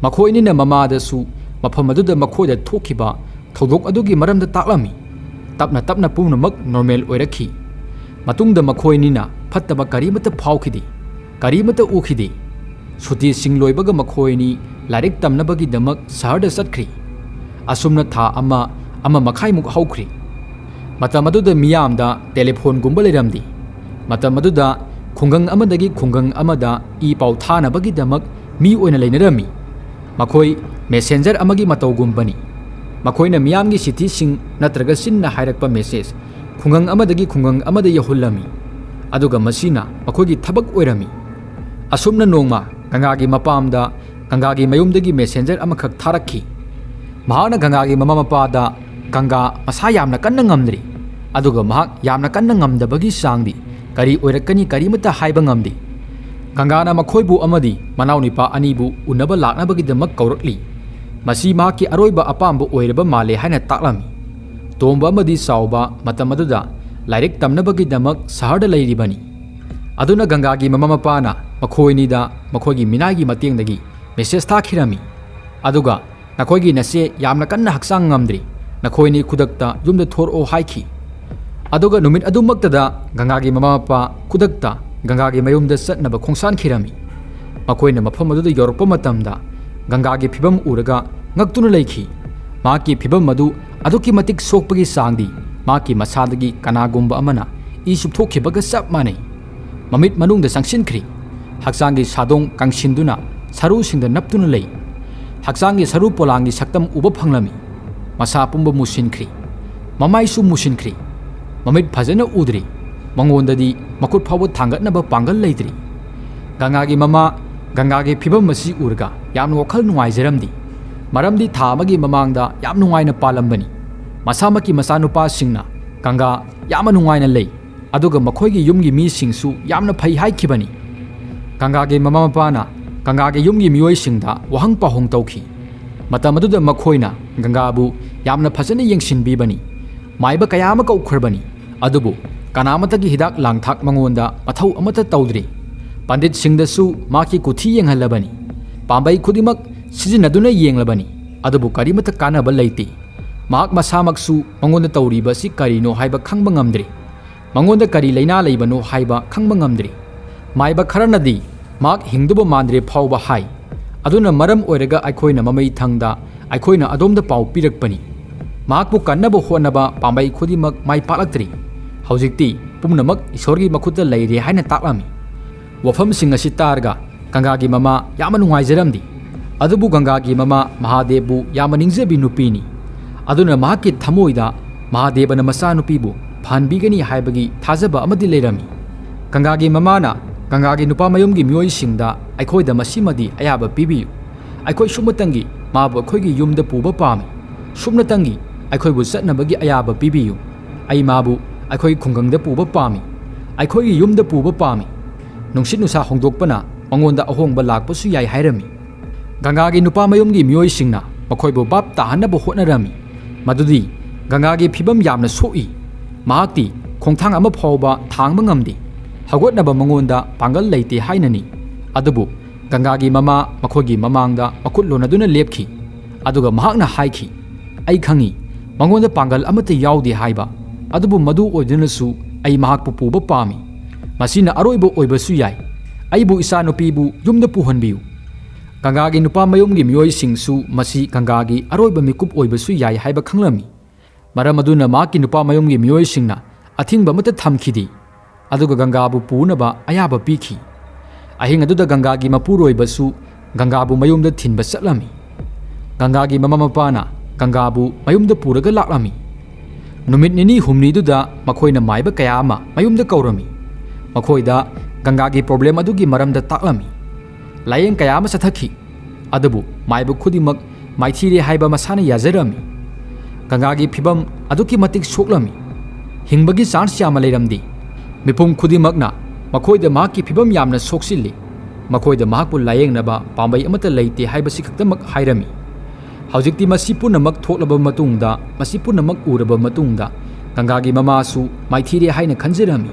ꯃꯈꯣꯏ ꯑꯅꯤꯅ ꯃꯃꯥꯗꯁꯨ ꯃꯐꯝ ꯑꯗꯨꯗ ꯃꯈꯣꯏꯗ ꯊꯣꯛꯈꯤꯕ ꯊꯧꯗꯣꯛ ꯑꯗꯨꯒꯤ ꯃꯔꯝꯗ ꯇꯥꯛꯂꯝꯃꯤ꯫ ꯇꯞꯅ ꯇꯞꯅ ꯄꯨꯝꯅꯃꯛ ꯅꯣꯔꯃꯦꯜ ꯑꯣꯏꯔꯛꯈꯤ꯫ ꯃꯇꯨꯡꯗ ꯃꯈꯣꯏ ꯑꯅꯤꯅ ꯐꯠꯇꯕ ꯀꯔꯤꯃꯠꯇ ꯐꯥꯎꯈꯤꯗꯦ, ꯀꯔꯤꯃꯠꯇ ꯎꯈꯤꯗꯦ꯫ ꯁꯨꯇꯤꯁꯤꯡ ꯂꯣꯏꯕꯒ ꯃꯈꯣꯏ ꯑꯅꯤ ꯂꯥꯏꯔꯤꯛ ꯇꯝꯅꯕꯒꯤꯗꯃꯛ ꯁꯍꯔꯗ ꯆꯠꯈ꯭ꯔꯤ꯫ ꯑꯁꯨꯝꯅ ꯊꯥ ꯑꯃ, ꯑꯃ ꯃꯈꯥꯏꯃꯨꯛ ꯍꯧꯈ꯭ꯔꯤ꯫ ꯃꯇꯝ ꯑꯗꯨꯗ ꯃꯤꯌꯥꯝꯗ ꯇꯦꯂꯤꯐꯣꯟꯒꯨꯝꯕ ꯂꯩꯔꯝꯗꯦ꯫ ꯃꯇꯝ ꯑꯗꯨꯗ ꯈꯨꯡꯒꯪ ꯑꯃꯗꯒꯤ ꯈꯨꯡꯒꯪ ꯑꯃꯗ ꯏ ꯄꯥꯎ ꯊꯥꯅꯕꯒꯤꯗꯃꯛ ꯃꯤ ꯑꯣꯏꯅ ꯂꯩꯅꯔꯝꯃꯤ꯫ ꯃꯈꯣꯏ ꯃꯦꯁꯦꯟꯖꯔ ꯑꯃꯒꯤ ꯃꯇꯧꯒꯨꯝꯕꯅꯤ꯫ ꯃꯈꯣꯏꯅ ꯃꯤꯌꯥꯝꯒꯤ ꯆꯤꯊꯤꯁꯤꯡ ꯅꯠꯇ꯭ꯔꯒ ꯆꯤꯟꯅ ꯍꯥꯏꯔꯛꯄ ꯃꯦꯁꯦꯖ ꯈꯨꯡꯒꯪ ꯑꯃꯗꯒꯤ ꯈꯨꯡꯒꯪ ꯑꯃꯗ ꯌꯧꯍꯜꯂꯝꯃꯤ, ꯑꯗꯨꯒ ꯃꯁꯤꯅ ꯃꯈꯣꯏꯒꯤ ꯊꯕꯛ ꯑꯣꯏꯔꯝꯃꯤ꯫ ꯑꯁꯨꯝꯅ ꯅꯣꯡꯃ ꯒꯪꯒꯥꯒꯤ ꯃꯄꯥꯝꯗ ꯒꯪꯒꯥꯒꯤ ꯃꯌꯨꯝꯗꯒꯤ ꯃꯦꯁꯦꯟꯖꯔ ꯑꯃꯈꯛ ꯊꯥꯔꯛꯈꯤ꯫ ꯃꯍꯥꯛꯅ ꯒꯪꯒꯥꯒꯤ ꯃꯃꯥ ꯃꯄꯥꯗ ꯒꯪꯒꯥ ꯃꯁꯥ ꯌꯥꯝꯅ ꯀꯟꯅ ꯉꯝꯗ꯭ꯔꯤ, ꯑꯗꯨꯒ ꯃꯍꯥꯛ ꯌꯥꯝꯅ ꯀꯟꯅ ꯉꯝꯗꯕꯒꯤ ꯆꯥꯡꯗꯤ ꯀꯔꯤ ꯑꯣꯏꯔꯛꯀꯅꯤ ꯀꯔꯤꯃꯠꯇ ꯍꯥꯏꯕ ꯉꯝꯗꯦ꯫ ꯒꯪꯒꯥꯅ ꯃꯈꯣꯏꯕꯨ ꯑꯃꯗꯤ ꯃꯅꯥꯎꯅꯨꯄꯥ ꯑꯅꯤꯕꯨ ꯎꯅꯕ ꯂꯥꯛꯅꯕꯒꯤꯗꯃꯛ ꯀꯧꯔꯛꯂꯤ꯫ ꯃꯁꯤ ꯃꯍꯥꯛꯀꯤ ꯑꯔꯣꯏꯕ ꯑꯄꯥꯝꯕ ꯑꯣꯏꯔꯕ ꯃꯥꯜꯂꯦ ꯍꯥꯏꯅ ꯇꯥꯛꯂꯝꯃꯤ꯫ ꯇꯣꯝꯕ ꯑꯃꯗꯤ ꯆꯥꯎꯕ ꯃꯇꯝ ꯑꯗꯨꯗ ꯂꯥꯏꯔꯤꯛ ꯇꯝꯅꯕꯒꯤꯗꯃꯛ ꯁꯍꯔꯗ ꯂꯩꯔꯤꯕꯅꯤ꯫ ꯑꯗꯨꯅ ꯒꯪꯒꯥꯒꯤ ꯃꯃꯥ ꯃꯄꯥꯅ ꯃꯈꯣꯏ ꯑꯅꯤꯗ ꯃꯈꯣꯏꯒꯤ ꯃꯤꯅꯥꯏꯒꯤ ꯃꯇꯦꯡꯗꯒꯤ ꯃꯦꯁꯦꯖ ꯊꯥꯈꯤꯔꯝꯃꯤ꯫ ꯑꯗꯨꯒ "ꯅꯈꯣꯏꯒꯤ ꯅꯆꯦ ꯌꯥꯝꯅ ꯀꯟꯅ ꯍꯛꯆꯥꯡ ꯉꯝꯗ꯭ꯔꯤ, ꯅꯈꯣꯏ ꯑꯅꯤ ꯈꯨꯗꯛꯇ ꯌꯨꯝꯗ ꯊꯣꯔꯛꯑꯣ" ꯍꯥꯏꯈꯤ꯫ ꯑꯗꯨꯒ ꯅꯨꯃꯤꯠ ꯑꯗꯨꯃꯛꯇꯗ ꯒꯪꯒꯥꯒꯤ ꯃꯃꯥ ꯃꯄꯥ ꯈꯨꯗꯛꯇ ꯒꯪꯒꯥꯒꯤ ꯃꯌꯨꯝꯗ ꯆꯠꯅꯕ ꯈꯣꯡꯁꯥꯟꯈꯤꯔꯝꯃꯤ꯫ ꯃꯈꯣꯏꯅ ꯃꯐꯝ ꯑꯗꯨꯗ ꯌꯧꯔꯛꯄ ꯃꯇꯝꯗ ꯒꯪꯒꯥꯒꯤ ꯐꯤꯕꯝ ꯎꯔꯒ ꯉꯛꯇꯨꯅ ꯂꯩꯈꯤ꯫ ꯃꯍꯥꯛꯀꯤ ꯐꯤꯕꯝ ꯑꯗꯨ ꯑꯗꯨꯛꯀꯤ ꯃꯇꯤꯛ ꯁꯣꯛꯄꯒꯤ ꯆꯥꯡꯗꯤ ꯃꯍꯥꯛꯀꯤ ꯃꯁꯥꯗꯒꯤ ꯀꯅꯥꯒꯨꯝꯕ ꯑꯃꯅ ꯏ ꯆꯨꯞꯊꯣꯛꯈꯤꯕꯒ ꯆꯞ ꯃꯥꯟꯅꯩ꯫ ꯃꯃꯤꯠ ꯃꯅꯨꯡꯗ ꯆꯪꯁꯤꯟꯈ꯭ꯔꯤ꯫ ꯍꯛꯆꯥꯡꯒꯤ ꯁꯥꯗꯣꯡ ꯀꯪꯁꯤꯟꯗꯨꯅ ꯁꯔꯨꯁꯤꯡꯗ ꯅꯞꯇꯨꯅ ꯂꯩ꯫ ꯍꯛꯆꯥꯡꯒꯤ ꯁꯔꯨ ꯄꯣꯂꯥꯡꯒꯤ ꯁꯛꯇꯝ ꯎꯕ ꯐꯪꯂꯝꯃꯤ꯫ ꯃꯁꯥ ꯄꯨꯝꯕ ꯃꯨꯁꯤꯟꯈ꯭ꯔꯤ꯫ ꯃꯃꯥꯏꯁꯨ ꯃꯨꯁꯤꯟꯈ꯭ꯔꯤ꯫ ꯃꯃꯤꯠ ꯐꯖꯅ ꯎꯗ꯭ꯔꯤ꯫ ꯃꯉꯣꯟꯗꯗꯤ ꯃꯈꯨꯠ ꯐꯥꯎꯕ ꯊꯥꯡꯒꯠꯅꯕ ꯄꯥꯡꯒꯜ ꯂꯩꯇ꯭ꯔꯤ꯫ ꯒꯪꯒꯥꯒꯤ ꯃꯃꯥ ꯒꯪꯒꯥꯒꯤ ꯐꯤꯕꯝ ꯑꯁꯤ ꯎꯔꯒ ꯌꯥꯝꯅ ꯋꯥꯈꯜ ꯅꯨꯡꯉꯥꯏꯖꯔꯝꯗꯦ꯫ ꯃꯔꯝꯗꯤ ꯊꯥ ꯑꯃꯒꯤ ꯃꯃꯥꯡꯗ ꯌꯥꯝ ꯅꯨꯡꯉꯥꯏꯅ ꯄꯥꯜꯂꯝꯕꯅꯤ꯫ ꯃꯁꯥꯃꯛꯀꯤ ꯃꯆꯥꯅꯨꯄꯥꯁꯤꯡꯅ ꯒꯪꯒꯥ ꯌꯥꯝꯅ ꯅꯨꯡꯉꯥꯏꯅ ꯂꯩ, ꯑꯗꯨꯒ ꯃꯈꯣꯏꯒꯤ ꯌꯨꯝꯒꯤ ꯃꯤꯁꯤꯡꯁꯨ ꯌꯥꯝꯅ ꯐꯩ ꯍꯥꯏꯈꯤꯕꯅꯤ꯫ ꯒꯪꯒꯥꯒꯤ ꯃꯃꯥ ꯃꯄꯥꯅ ꯒꯪꯒꯥꯒꯤ ꯌꯨꯝꯒꯤ ꯃꯤꯑꯣꯏꯁꯤꯡꯗ ꯋꯥꯍꯪ ꯄꯥꯎꯍꯪ ꯇꯧꯈꯤ꯫ ꯃꯇꯝ ꯑꯗꯨꯗ ꯃꯈꯣꯏꯅ ꯒꯪꯒꯥꯕꯨ ꯌꯥꯝꯅ ꯐꯖꯅ ꯌꯦꯡꯁꯤꯟꯕꯤꯕꯅꯤ꯫ ꯃꯥꯏꯕ ꯀꯌꯥ ꯑꯃ ꯀꯧꯈ꯭ꯔꯕꯅꯤ, ꯑꯗꯨꯕꯨ ꯀꯅꯥꯃꯠꯇꯒꯤ ꯍꯤꯗꯥꯛ ꯂꯥꯡꯊꯛ ꯃꯉꯣꯟꯗ ꯃꯊꯧ ꯑꯃꯠꯇ ꯇꯧꯗ꯭ꯔꯤ꯫ ꯄꯟꯗꯤꯠꯁꯤꯡꯗꯁꯨ ꯃꯍꯥꯛꯀꯤ ꯀꯨꯊꯤ ꯌꯦꯡꯍꯜꯂꯕꯅꯤ꯫ ꯄꯥꯝꯕꯩ ꯈꯨꯗꯤꯡꯃꯛ ꯁꯤꯖꯤꯟꯅꯗꯨꯅ ꯌꯦꯡꯂꯕꯅꯤ, ꯑꯗꯨꯕꯨ ꯀꯔꯤꯃꯠꯇ ꯀꯥꯟꯅꯕ ꯂꯩꯇꯦ꯫ ꯃꯍꯥꯛ ꯃꯁꯥꯃꯛꯁꯨ ꯃꯉꯣꯟꯗ ꯇꯧꯔꯤꯕ ꯑꯁꯤ ꯀꯔꯤꯅꯣ ꯍꯥꯏꯕ ꯈꯪꯕ ꯉꯝꯗ꯭ꯔꯤ꯫ ꯃꯉꯣꯟꯗ ꯀꯔꯤ ꯂꯩꯅꯥ ꯂꯩꯕꯅꯣ ꯍꯥꯏꯕ ꯈꯪꯕ ꯉꯝꯗ꯭ꯔꯤ꯫ ꯃꯥꯏꯕ ꯈꯔꯅꯗꯤ ꯃꯍꯥꯛ ꯍꯤꯡꯗꯨꯕ ꯃꯥꯟꯗ꯭ꯔꯦ ꯐꯥꯎꯕ ꯍꯥꯏ꯫ ꯑꯗꯨꯅ ꯃꯔꯝ ꯑꯣꯏꯔꯒ ꯑꯩꯈꯣꯏꯅ ꯃꯃꯩ ꯊꯪꯗ ꯑꯩꯈꯣꯏꯅ ꯑꯗꯣꯝꯗ ꯄꯥꯎ ꯄꯤꯔꯛꯄꯅꯤ꯫ ꯃꯍꯥꯛꯄꯨ ꯀꯟꯅꯕ ꯍꯣꯠꯅꯕ ꯄꯥꯝꯕꯩ ꯈꯨꯗꯤꯡꯃꯛ ꯃꯥꯏ ꯄꯥꯛꯂꯛꯇ꯭ꯔꯤ꯫ ꯍꯧꯖꯤꯛꯇꯤ ꯄꯨꯝꯅꯃꯛ ꯏꯁꯣꯔꯒꯤ ꯃꯈꯨꯠꯇ ꯂꯩꯔꯦ ꯍꯥꯏꯅ ꯇꯥꯛꯂꯝꯃꯤ꯫ ꯋꯥꯐꯝꯁꯤꯡ ꯑꯁꯤ ꯇꯥꯔꯒ ꯒꯪꯒꯥꯒꯤ ꯃꯃꯥ ꯌꯥꯝꯅ ꯅꯨꯡꯉꯥꯏꯖꯔꯝꯗꯦ꯫ ꯑꯗꯨꯕꯨ ꯒꯪꯒꯥꯒꯤ ꯃꯃꯥ ꯃꯍꯥꯗꯦꯕꯕꯨ ꯌꯥꯝꯅ ꯅꯤꯡꯖꯕꯤ ꯅꯨꯄꯤꯅꯤ꯫ ꯑꯗꯨꯅ ꯃꯍꯥꯛꯀꯤ ꯊꯃꯣꯏꯗ ꯃꯍꯥꯗꯦꯕꯅ ꯃꯆꯥꯅꯨꯄꯤꯕꯨ ꯐꯍꯟꯕꯤꯒꯅꯤ ꯍꯥꯏꯕꯒꯤ ꯊꯥꯖꯕ ꯑꯃꯗꯤ ꯂꯩꯔꯝꯃꯤ꯫ ꯒꯪꯒꯥꯒꯤ ꯃꯃꯥꯅ ꯒꯪꯒꯥꯒꯤ ꯅꯨꯄꯥ ꯃꯌꯨꯝꯒꯤ ꯃꯤꯑꯣꯏꯁꯤꯡꯗ, "ꯑꯩꯈꯣꯏꯗ ꯃꯁꯤꯃꯗꯤ ꯑꯌꯥꯕ ꯄꯤꯕꯤꯌꯨ꯫ ꯑꯩꯈꯣꯏ ꯁꯨꯞꯅꯇꯪꯒꯤ ꯃꯥꯕꯨ ꯑꯩꯈꯣꯏꯒꯤ ꯌꯨꯝꯗ ꯄꯨꯕ ꯄꯥꯝꯃꯤ꯫ ꯁꯨꯞꯅꯇꯪꯒꯤ ꯑꯩꯈꯣꯏꯕꯨ ꯆꯠꯅꯕꯒꯤ ꯑꯌꯥꯕ ꯄꯤꯕꯤꯌꯨ꯫ ꯑꯩ ꯃꯥꯕꯨ ꯑꯩꯈꯣꯏ ꯈꯨꯡꯒꯪꯗ ꯄꯨꯕ ꯄꯥꯝꯃꯤ꯫ ꯑꯩꯈꯣꯏꯒꯤ ꯌꯨꯝꯗ ꯄꯨꯕ ꯄꯥꯝꯃꯤ꯫ ꯅꯨꯡꯁꯤꯠ ꯅꯨꯡꯁꯥ ꯍꯣꯡꯗꯣꯛꯄꯅ ꯃꯉꯣꯟꯗ ꯑꯍꯣꯡꯕ ꯂꯥꯛꯄꯁꯨ ꯌꯥꯏ" ꯍꯥꯏꯔꯝꯃꯤ꯫ ꯒꯪꯒꯥꯒꯤ ꯅꯨꯄꯥ ꯃꯌꯨꯝꯒꯤ ꯃꯤꯑꯣꯏꯁꯤꯡꯅ ꯃꯈꯣꯏꯕꯨ ꯚꯥꯞ ꯇꯥꯍꯟꯅꯕ ꯍꯣꯠꯅꯔꯝꯃꯤ, ꯃꯗꯨꯗꯤ ꯒꯪꯒꯥꯒꯤ ꯐꯤꯚꯝ ꯌꯥꯝꯅ ꯁꯣꯛꯏ, ꯃꯍꯥꯛꯇꯤ ꯈꯣꯡꯊꯥꯡ ꯑꯃ ꯐꯥꯎꯕ ꯊꯥꯡꯕ ꯉꯝꯗꯦ, ꯍꯧꯒꯠꯅꯕ ꯃꯉꯣꯟꯗ ꯄꯥꯡꯒꯜ ꯂꯩꯇꯦ ꯍꯥꯏꯅꯅꯤ꯫ ꯑꯗꯨꯕꯨ ꯒꯪꯒꯥꯒꯤ ꯃꯃꯥ ꯃꯈꯣꯏꯒꯤ ꯃꯃꯥꯡꯗ ꯃꯈꯨꯠ ꯂꯣꯟꯅꯗꯨꯅ ꯂꯦꯞꯈꯤ, ꯑꯗꯨꯒ ꯃꯍꯥꯛꯅ ꯍꯥꯏꯈꯤ, "ꯑꯩ ꯈꯪꯏ, ꯃꯉꯣꯟꯗ ꯄꯥꯡꯒꯜ ꯑꯃꯠꯇ ꯌꯥꯎꯗꯦ ꯍꯥꯏꯕ, ꯑꯗꯨꯕꯨ ꯃꯗꯨ ꯑꯣꯏꯗꯨꯅꯁꯨ ꯑꯩ ꯃꯍꯥꯛꯄꯨ ꯄꯨꯕ ꯄꯥꯝꯃꯤ꯫ ꯃꯁꯤꯅ ꯑꯔꯣꯏꯕ ꯑꯣꯏꯕꯁꯨ ꯌꯥꯏ꯫ ꯑꯩꯕꯨ ꯏꯆꯥꯅꯨꯄꯤꯕꯨ ꯌꯨꯝꯗ ꯄꯨꯍꯟꯕꯤꯌꯨ"꯫ ꯒꯪꯒꯥꯒꯤ ꯅꯨꯄꯥ ꯃꯌꯨꯝꯒꯤ ꯃꯤꯑꯣꯏꯁꯤꯡꯁꯨ ꯃꯁꯤ ꯒꯪꯒꯥꯒꯤ ꯑꯔꯣꯏꯕ ꯃꯤꯀꯨꯞ ꯑꯣꯏꯕꯁꯨ ꯌꯥꯏ ꯍꯥꯏꯕ ꯈꯪꯂꯝꯃꯤ꯫ ꯃꯔꯝ ꯑꯗꯨꯅ ꯃꯍꯥꯛꯀꯤ ꯅꯨꯄꯥ ꯃꯌꯨꯝꯒꯤ ꯃꯤꯑꯣꯏꯁꯤꯡꯅ ꯑꯊꯤꯡꯕ ꯑꯃꯠꯇ ꯊꯝꯈꯤꯗꯦ, ꯑꯗꯨꯒ ꯒꯪꯒꯥꯕꯨ ꯄꯨꯅꯕ ꯑꯌꯥꯕ ꯄꯤꯈꯤ꯫ ꯑꯍꯤꯡ ꯑꯗꯨꯗ ꯒꯪꯒꯥꯒꯤ ꯃꯄꯨꯔꯣꯏꯕꯁꯨ ꯒꯪꯒꯥꯕꯨ ꯃꯌꯨꯝꯗ ꯊꯤꯟꯕ ꯆꯠꯂꯝꯃꯤ꯫ ꯒꯪꯒꯥꯒꯤ ꯃꯃꯥ ꯃꯄꯥꯅ ꯒꯪꯒꯥꯕꯨ ꯃꯌꯨꯝꯗ ꯄꯨꯔꯒ ꯂꯥꯛꯂꯝꯃꯤ꯫ ꯅꯨꯃꯤꯠ ꯅꯤꯅꯤ ꯍꯨꯝꯅꯤꯗꯨꯗ ꯃꯈꯣꯏꯅ ꯃꯥꯏꯕ ꯀꯌꯥ ꯑꯃ ꯃꯌꯨꯝꯗ ꯀꯧꯔꯝꯃꯤ꯫ ꯃꯈꯣꯏꯗ ꯒꯪꯒꯥꯒꯤ ꯄ꯭ꯔꯣꯕ꯭ꯂꯦꯝ ꯑꯗꯨꯒꯤ ꯃꯔꯝꯗ ꯇꯥꯛꯂꯝꯃꯤ꯫ ꯂꯥꯌꯦꯡ ꯀꯌꯥ ꯑꯃ ꯆꯠꯊꯈꯤ, ꯑꯗꯨꯕꯨ ꯃꯥꯏꯕ ꯈꯨꯗꯤꯡꯃꯛ ꯃꯥꯏꯊꯤꯔꯦ ꯍꯥꯏꯕ ꯃꯁꯥꯅ ꯌꯥꯖꯔꯝꯃꯤ꯫ ꯒꯪꯒꯥꯒꯤ ꯐꯤꯕꯝ ꯑꯗꯨꯛꯀꯤ ꯃꯇꯤꯛ ꯁꯣꯛꯂꯝꯃꯤ꯫ ꯍꯤꯡꯕꯒꯤ ꯆꯥꯟꯁ ꯌꯥꯝꯅ ꯂꯩꯔꯝꯗꯦ꯫ ꯃꯤꯄꯨꯝ ꯈꯨꯗꯤꯡꯃꯛꯅ ꯃꯈꯣꯏꯗ ꯃꯍꯥꯛꯀꯤ ꯐꯤꯕꯝ ꯌꯥꯝꯅ ꯁꯣꯛꯆꯤꯜꯂꯤ꯫ ꯃꯈꯣꯏꯗ ꯃꯍꯥꯛꯄꯨ ꯂꯥꯌꯦꯡꯅꯕ ꯄꯥꯝꯕꯩ ꯑꯃꯠꯇ ꯂꯩꯇꯦ ꯍꯥꯏꯕꯁꯤ ꯈꯛꯇꯃꯛ ꯍꯥꯏꯔꯝꯃꯤ꯫ ꯍꯧꯖꯤꯛꯇꯤ ꯃꯁꯤ ꯄꯨꯝꯅꯃꯛ ꯊꯣꯛꯂꯕ ꯃꯇꯨꯡꯗ, ꯃꯁꯤ ꯄꯨꯝꯅꯃꯛ ꯎꯔꯕ ꯃꯇꯨꯡꯗ, ꯒꯪꯒꯥꯒꯤ ꯃꯃꯥꯁꯨ ꯃꯥꯏꯊꯤꯔꯦ ꯍꯥꯏꯅ ꯈꯟꯖꯔꯝꯃꯤ꯫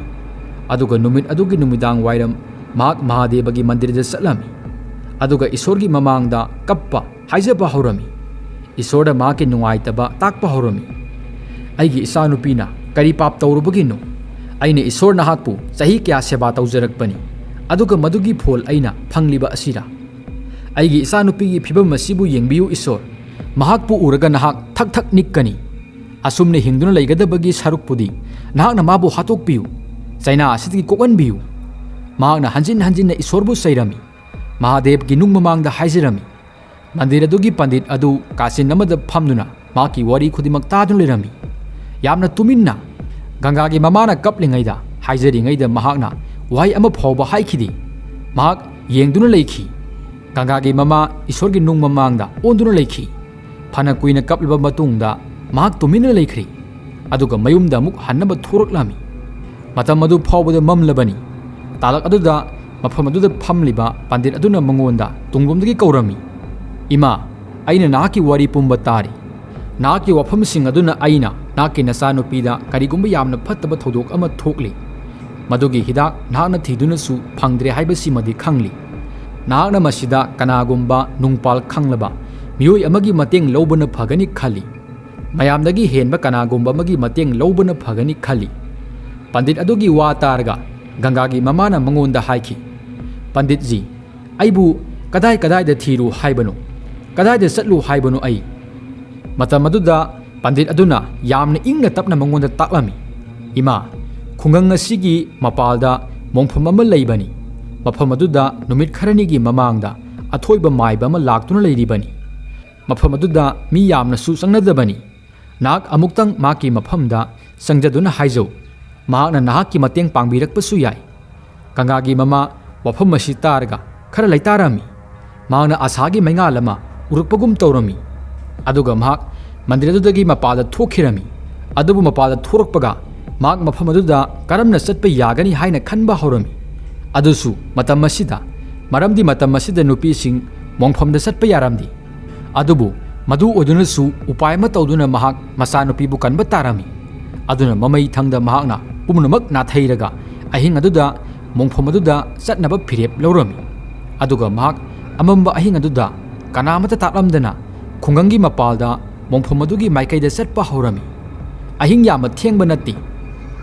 ꯑꯗꯨꯒ ꯅꯨꯃꯤꯠ ꯑꯗꯨꯒꯤ ꯅꯨꯃꯤꯗꯥꯡ ꯋꯥꯏꯔꯝ ꯃꯍꯥꯛ ꯃꯍꯥꯗꯦꯕꯒꯤ ꯃꯟꯗꯤꯔꯗ ꯆꯠꯂꯝꯃꯤ꯫ ꯑꯗꯨꯒ ꯏꯁꯣꯔꯒꯤ ꯃꯃꯥꯡꯗ ꯀꯞꯄ, ꯍꯥꯏꯖꯕ ꯍꯧꯔꯝꯃꯤ꯫ ꯏꯁꯣꯔꯗ ꯃꯍꯥꯛꯀꯤ ꯅꯨꯡꯉꯥꯏꯇꯕ ꯇꯥꯛꯄ ꯍꯧꯔꯝꯃꯤ꯫ "ꯑꯩꯒꯤ ꯏꯆꯥꯅꯨꯄꯤꯅ ꯀꯔꯤ ꯄꯥꯞ ꯇꯧꯔꯨꯕꯒꯤꯅꯣ? ꯑꯩꯅ ꯏꯁꯣꯔ ꯅꯍꯥꯛꯄꯨ ꯆꯍꯤ ꯀꯌꯥ ꯁꯦꯕꯥ ꯇꯧꯖꯔꯛꯄꯅꯤ, ꯑꯗꯨꯒ ꯃꯗꯨꯒꯤ ꯐꯣꯜ ꯑꯩꯅ ꯐꯪꯂꯤꯕ ꯑꯁꯤꯔꯥ? ꯑꯩꯒꯤ ꯏꯆꯥꯅꯨꯄꯤꯒꯤ ꯐꯤꯕꯝ ꯑꯁꯤꯕꯨ ꯌꯦꯡꯕꯤꯌꯨ ꯏꯁꯣꯔ꯫ ꯃꯍꯥꯛꯄꯨ ꯎꯔꯒ ꯅꯍꯥꯛ ꯊꯛ ꯊꯛ ꯅꯤꯛꯀꯅꯤ꯫ ꯑꯁꯨꯝꯅ ꯍꯤꯡꯗꯨꯅ ꯂꯩꯒꯗꯕꯒꯤ ꯁꯔꯨꯛꯄꯨꯗꯤ ꯅꯍꯥꯛꯅ ꯃꯥꯕꯨ ꯍꯥꯠꯇꯣꯛꯄꯤꯌꯨ, ꯆꯩꯅꯥ ꯑꯁꯤꯗꯒꯤ ꯀꯣꯛꯍꯟꯕꯤꯌꯨ꯫" ꯃꯍꯥꯛꯅ ꯍꯟꯖꯤꯟ ꯍꯟꯖꯤꯟꯅ ꯏꯁꯣꯔꯕꯨ ꯆꯩꯔꯝꯃꯤ꯫ ꯃꯍꯥꯗꯦꯕꯀꯤ ꯅꯨꯡ ꯃꯃꯥꯡꯗ ꯍꯥꯏꯖꯔꯝꯃꯤ꯫ ꯃꯟꯗꯤꯔ ꯑꯗꯨꯒꯤ ꯄꯟꯗꯤꯠ ꯑꯗꯨ ꯀꯥꯆꯤꯟ ꯑꯃꯗ ꯐꯝꯗꯨꯅ ꯃꯍꯥꯛꯀꯤ ꯋꯥꯔꯤ ꯈꯨꯗꯤꯡꯃꯛ ꯇꯥꯗꯨꯅ ꯂꯩꯔꯝꯃꯤ꯫ ꯌꯥꯝꯅ ꯇꯨꯃꯤꯟꯅ, ꯒꯪꯒꯥꯒꯤ ꯃꯃꯥꯅ ꯀꯞꯂꯤꯉꯩꯗ, ꯍꯥꯏꯖꯔꯤꯉꯩꯗ ꯃꯍꯥꯛꯅ ꯋꯥꯍꯩ ꯑꯃ ꯐꯥꯎꯕ ꯍꯥꯏꯈꯤꯗꯦ꯫ ꯃꯍꯥꯛ ꯌꯦꯡꯗꯨꯅ ꯂꯩꯈꯤ꯫ ꯒꯪꯒꯥꯒꯤ ꯃꯃꯥ ꯏꯁꯣꯔꯒꯤ ꯅꯨꯡ ꯃꯃꯥꯡꯗ ꯑꯣꯟꯗꯨꯅ ꯂꯩꯈꯤ꯫ ꯐꯅ ꯀꯨꯏꯅ ꯀꯞꯂꯕ ꯃꯇꯨꯡꯗ ꯃꯍꯥꯛ ꯇꯨꯃꯤꯟꯅ ꯂꯩꯈ꯭ꯔꯦ꯫ ꯑꯗꯨꯒ ꯃꯌꯨꯝꯗ ꯑꯃꯨꯛ ꯍꯟꯅꯕ ꯊꯣꯔꯛꯂꯝꯃꯤ꯫ ꯃꯇꯝ ꯑꯗꯨ ꯐꯥꯎꯕꯗ ꯃꯝꯂꯕꯅꯤ꯫ ꯇꯥꯂꯛ ꯑꯗꯨꯗ ꯃꯐꯝ ꯑꯗꯨꯗ ꯐꯝꯂꯤꯕ ꯄꯟꯗꯤꯠ ꯑꯗꯨꯅ ꯃꯉꯣꯟꯗ ꯇꯨꯡꯂꯣꯝꯗꯒꯤ ꯀꯧꯔꯝꯃꯤ, "ꯏꯃꯥ, ꯑꯩꯅ ꯅꯍꯥꯛꯀꯤ ꯋꯥꯔꯤ ꯄꯨꯝꯕ ꯇꯥꯔꯤ꯫ ꯅꯍꯥꯛꯀꯤ ꯋꯥꯐꯝꯁꯤꯡ ꯑꯗꯨꯅ ꯑꯩꯅ ꯅꯍꯥꯛꯀꯤ ꯅꯆꯥꯅꯨꯄꯤꯗ ꯀꯔꯤꯒꯨꯝꯕ ꯌꯥꯝꯅ ꯐꯠꯇꯕ ꯊꯧꯗꯣꯛ ꯑꯃ ꯊꯣꯛꯂꯤ꯫ ꯃꯗꯨꯒꯤ ꯍꯤꯗꯥꯛ ꯅꯍꯥꯛꯅ ꯊꯤꯗꯨꯅꯁꯨ ꯐꯪꯗ꯭ꯔꯦ ꯍꯥꯏꯕꯁꯤꯃꯗꯤ ꯈꯪꯂꯤ꯫ ꯅꯍꯥꯛꯅ ꯃꯁꯤꯗ ꯀꯅꯥꯒꯨꯝꯕ ꯅꯨꯡꯄꯥꯜ ꯈꯪꯂꯕ ꯃꯤꯑꯣꯏ ꯑꯃꯒꯤ ꯃꯇꯦꯡ ꯂꯧꯕꯅ ꯐꯒꯅꯤ ꯈꯜꯂꯤ꯫ ꯃꯌꯥꯝꯗꯒꯤ ꯍꯦꯟꯕ ꯀꯅꯥꯒꯨꯝꯕ ꯑꯃꯒꯤ ꯃꯇꯦꯡ ꯂꯧꯕꯅ ꯐꯒꯅꯤ ꯈꯜꯂꯤ꯫" ꯄꯟꯗꯤꯠ ꯑꯗꯨꯒꯤ ꯋꯥ ꯇꯥꯔꯒ ꯒꯪꯒꯥꯒꯤ ꯃꯃꯥꯅ ꯃꯉꯣꯟꯗ ꯍꯥꯏꯈꯤ, "ꯄꯟꯗꯤꯠꯖꯤ, ꯑꯩꯕꯨ ꯀꯗꯥꯏ ꯀꯗꯥꯏꯗ ꯊꯤꯔꯨ ꯍꯥꯏꯕꯅꯣ? ꯀꯗꯥꯏꯗ ꯆꯠꯂꯨ ꯍꯥꯏꯕꯅꯣ ꯑꯩ?" ꯃꯇꯝ ꯑꯗꯨꯗ ꯄꯟꯗꯤꯠ ꯑꯗꯨꯅ ꯌꯥꯝꯅ ꯏꯪꯅ ꯇꯞꯅ ꯃꯉꯣꯟꯗ ꯇꯥꯛꯂꯝꯃꯤ, "ꯏꯃꯥ, ꯈꯨꯡꯒꯪ ꯑꯁꯤꯒꯤ ꯃꯄꯥꯜꯗ ꯃꯣꯡꯐꯝ ꯑꯃ ꯂꯩꯕꯅꯤ꯫ ꯃꯐꯝ ꯑꯗꯨꯗ ꯅꯨꯃꯤꯠ ꯈꯔꯅꯤꯒꯤ ꯃꯃꯥꯡꯗ ꯑꯊꯣꯏꯕ ꯃꯥꯏꯕ ꯑꯃ ꯂꯥꯛꯇꯨꯅ ꯂꯩꯔꯤꯕꯅꯤ꯫ ꯃꯐꯝ ꯑꯗꯨꯗ ꯃꯤ ꯌꯥꯝꯅꯁꯨ ꯆꯪꯅꯗꯕꯅꯤ꯫ ꯅꯍꯥꯛ ꯑꯃꯨꯛꯇꯪ ꯃꯍꯥꯛꯀꯤ ꯃꯐꯝꯗ ꯆꯪꯖꯗꯨꯅ ꯍꯥꯏꯖꯧ꯫ ꯃꯍꯥꯛꯅ ꯅꯍꯥꯛꯀꯤ ꯃꯇꯦꯡ ꯄꯥꯡꯕꯤꯔꯛꯄꯁꯨ ꯌꯥꯏ꯫" ꯒꯪꯒꯥꯒꯤ ꯃꯃꯥ ꯋꯥꯐꯝ ꯑꯁꯤ ꯇꯥꯔꯒ ꯈꯔ ꯂꯩꯇꯥꯔꯝꯃꯤ꯫ ꯃꯍꯥꯛꯅ ꯑꯁꯥꯒꯤ ꯃꯩꯉꯥꯜ ꯑꯃ ꯎꯔꯛꯄꯒꯨꯝ ꯇꯧꯔꯝꯃꯤ꯫ ꯑꯗꯨꯒ ꯃꯍꯥꯛ ꯃꯟꯗꯤꯔ ꯑꯗꯨꯗꯒꯤ ꯃꯄꯥꯟꯗ ꯊꯣꯛꯈꯤꯔꯝꯃꯤ꯫ ꯑꯗꯨꯕꯨ ꯃꯄꯥꯟꯗ ꯊꯣꯔꯛꯄꯒ ꯃꯍꯥꯛ ꯃꯐꯝ ꯑꯗꯨꯗ ꯀꯔꯝꯅ ꯆꯠꯄ ꯌꯥꯒꯅꯤ ꯍꯥꯏꯅ ꯈꯟꯕ ꯍꯧꯔꯝꯃꯤ꯫ ꯑꯗꯨꯁꯨ ꯃꯇꯝ ꯑꯁꯤꯗ, ꯃꯔꯝꯗꯤ ꯃꯇꯝ ꯑꯁꯤꯗ ꯅꯨꯄꯤꯁꯤꯡ ꯃꯣꯡꯐꯝꯗ ꯆꯠꯄ ꯌꯥꯔꯝꯗꯦ꯫ ꯑꯗꯨꯕꯨ ꯃꯗꯨ ꯑꯣꯏꯗꯨꯅꯁꯨ ꯎꯄꯥꯏ ꯑꯃ ꯇꯧꯗꯨꯅ ꯃꯍꯥꯛ ꯃꯆꯥꯅꯨꯄꯤꯕꯨ ꯀꯟꯕ ꯇꯥꯔꯝꯃꯤ꯫ ꯑꯗꯨꯅ ꯃꯃꯩ ꯊꯪꯗ ꯃꯍꯥꯛꯅ ꯄꯨꯝꯅꯃꯛ ꯅꯥꯊꯩꯔꯒ ꯑꯍꯤꯡ ꯑꯗꯨꯗ ꯃꯣꯡꯐꯝ ꯑꯗꯨꯗ ꯆꯠꯅꯕ ꯐꯤꯔꯦꯞ ꯂꯧꯔꯝꯃꯤ꯫ ꯑꯗꯨꯒ ꯃꯍꯥꯛ ꯑꯃꯝꯕ ꯑꯍꯤꯡ ꯑꯗꯨꯗ ꯀꯅꯥꯃꯠꯇ ꯇꯥꯛꯂꯝꯗꯅ ꯈꯨꯡꯒꯪꯒꯤ ꯃꯄꯥꯜꯗ ꯃꯣꯡꯐꯝ ꯑꯗꯨꯒꯤ ꯃꯥꯏꯀꯩꯗ ꯆꯠꯄ ꯍꯧꯔꯝꯃꯤ꯫ ꯑꯍꯤꯡ ꯌꯥꯝꯅ ꯊꯦꯡꯕ ꯅꯠꯇꯦ,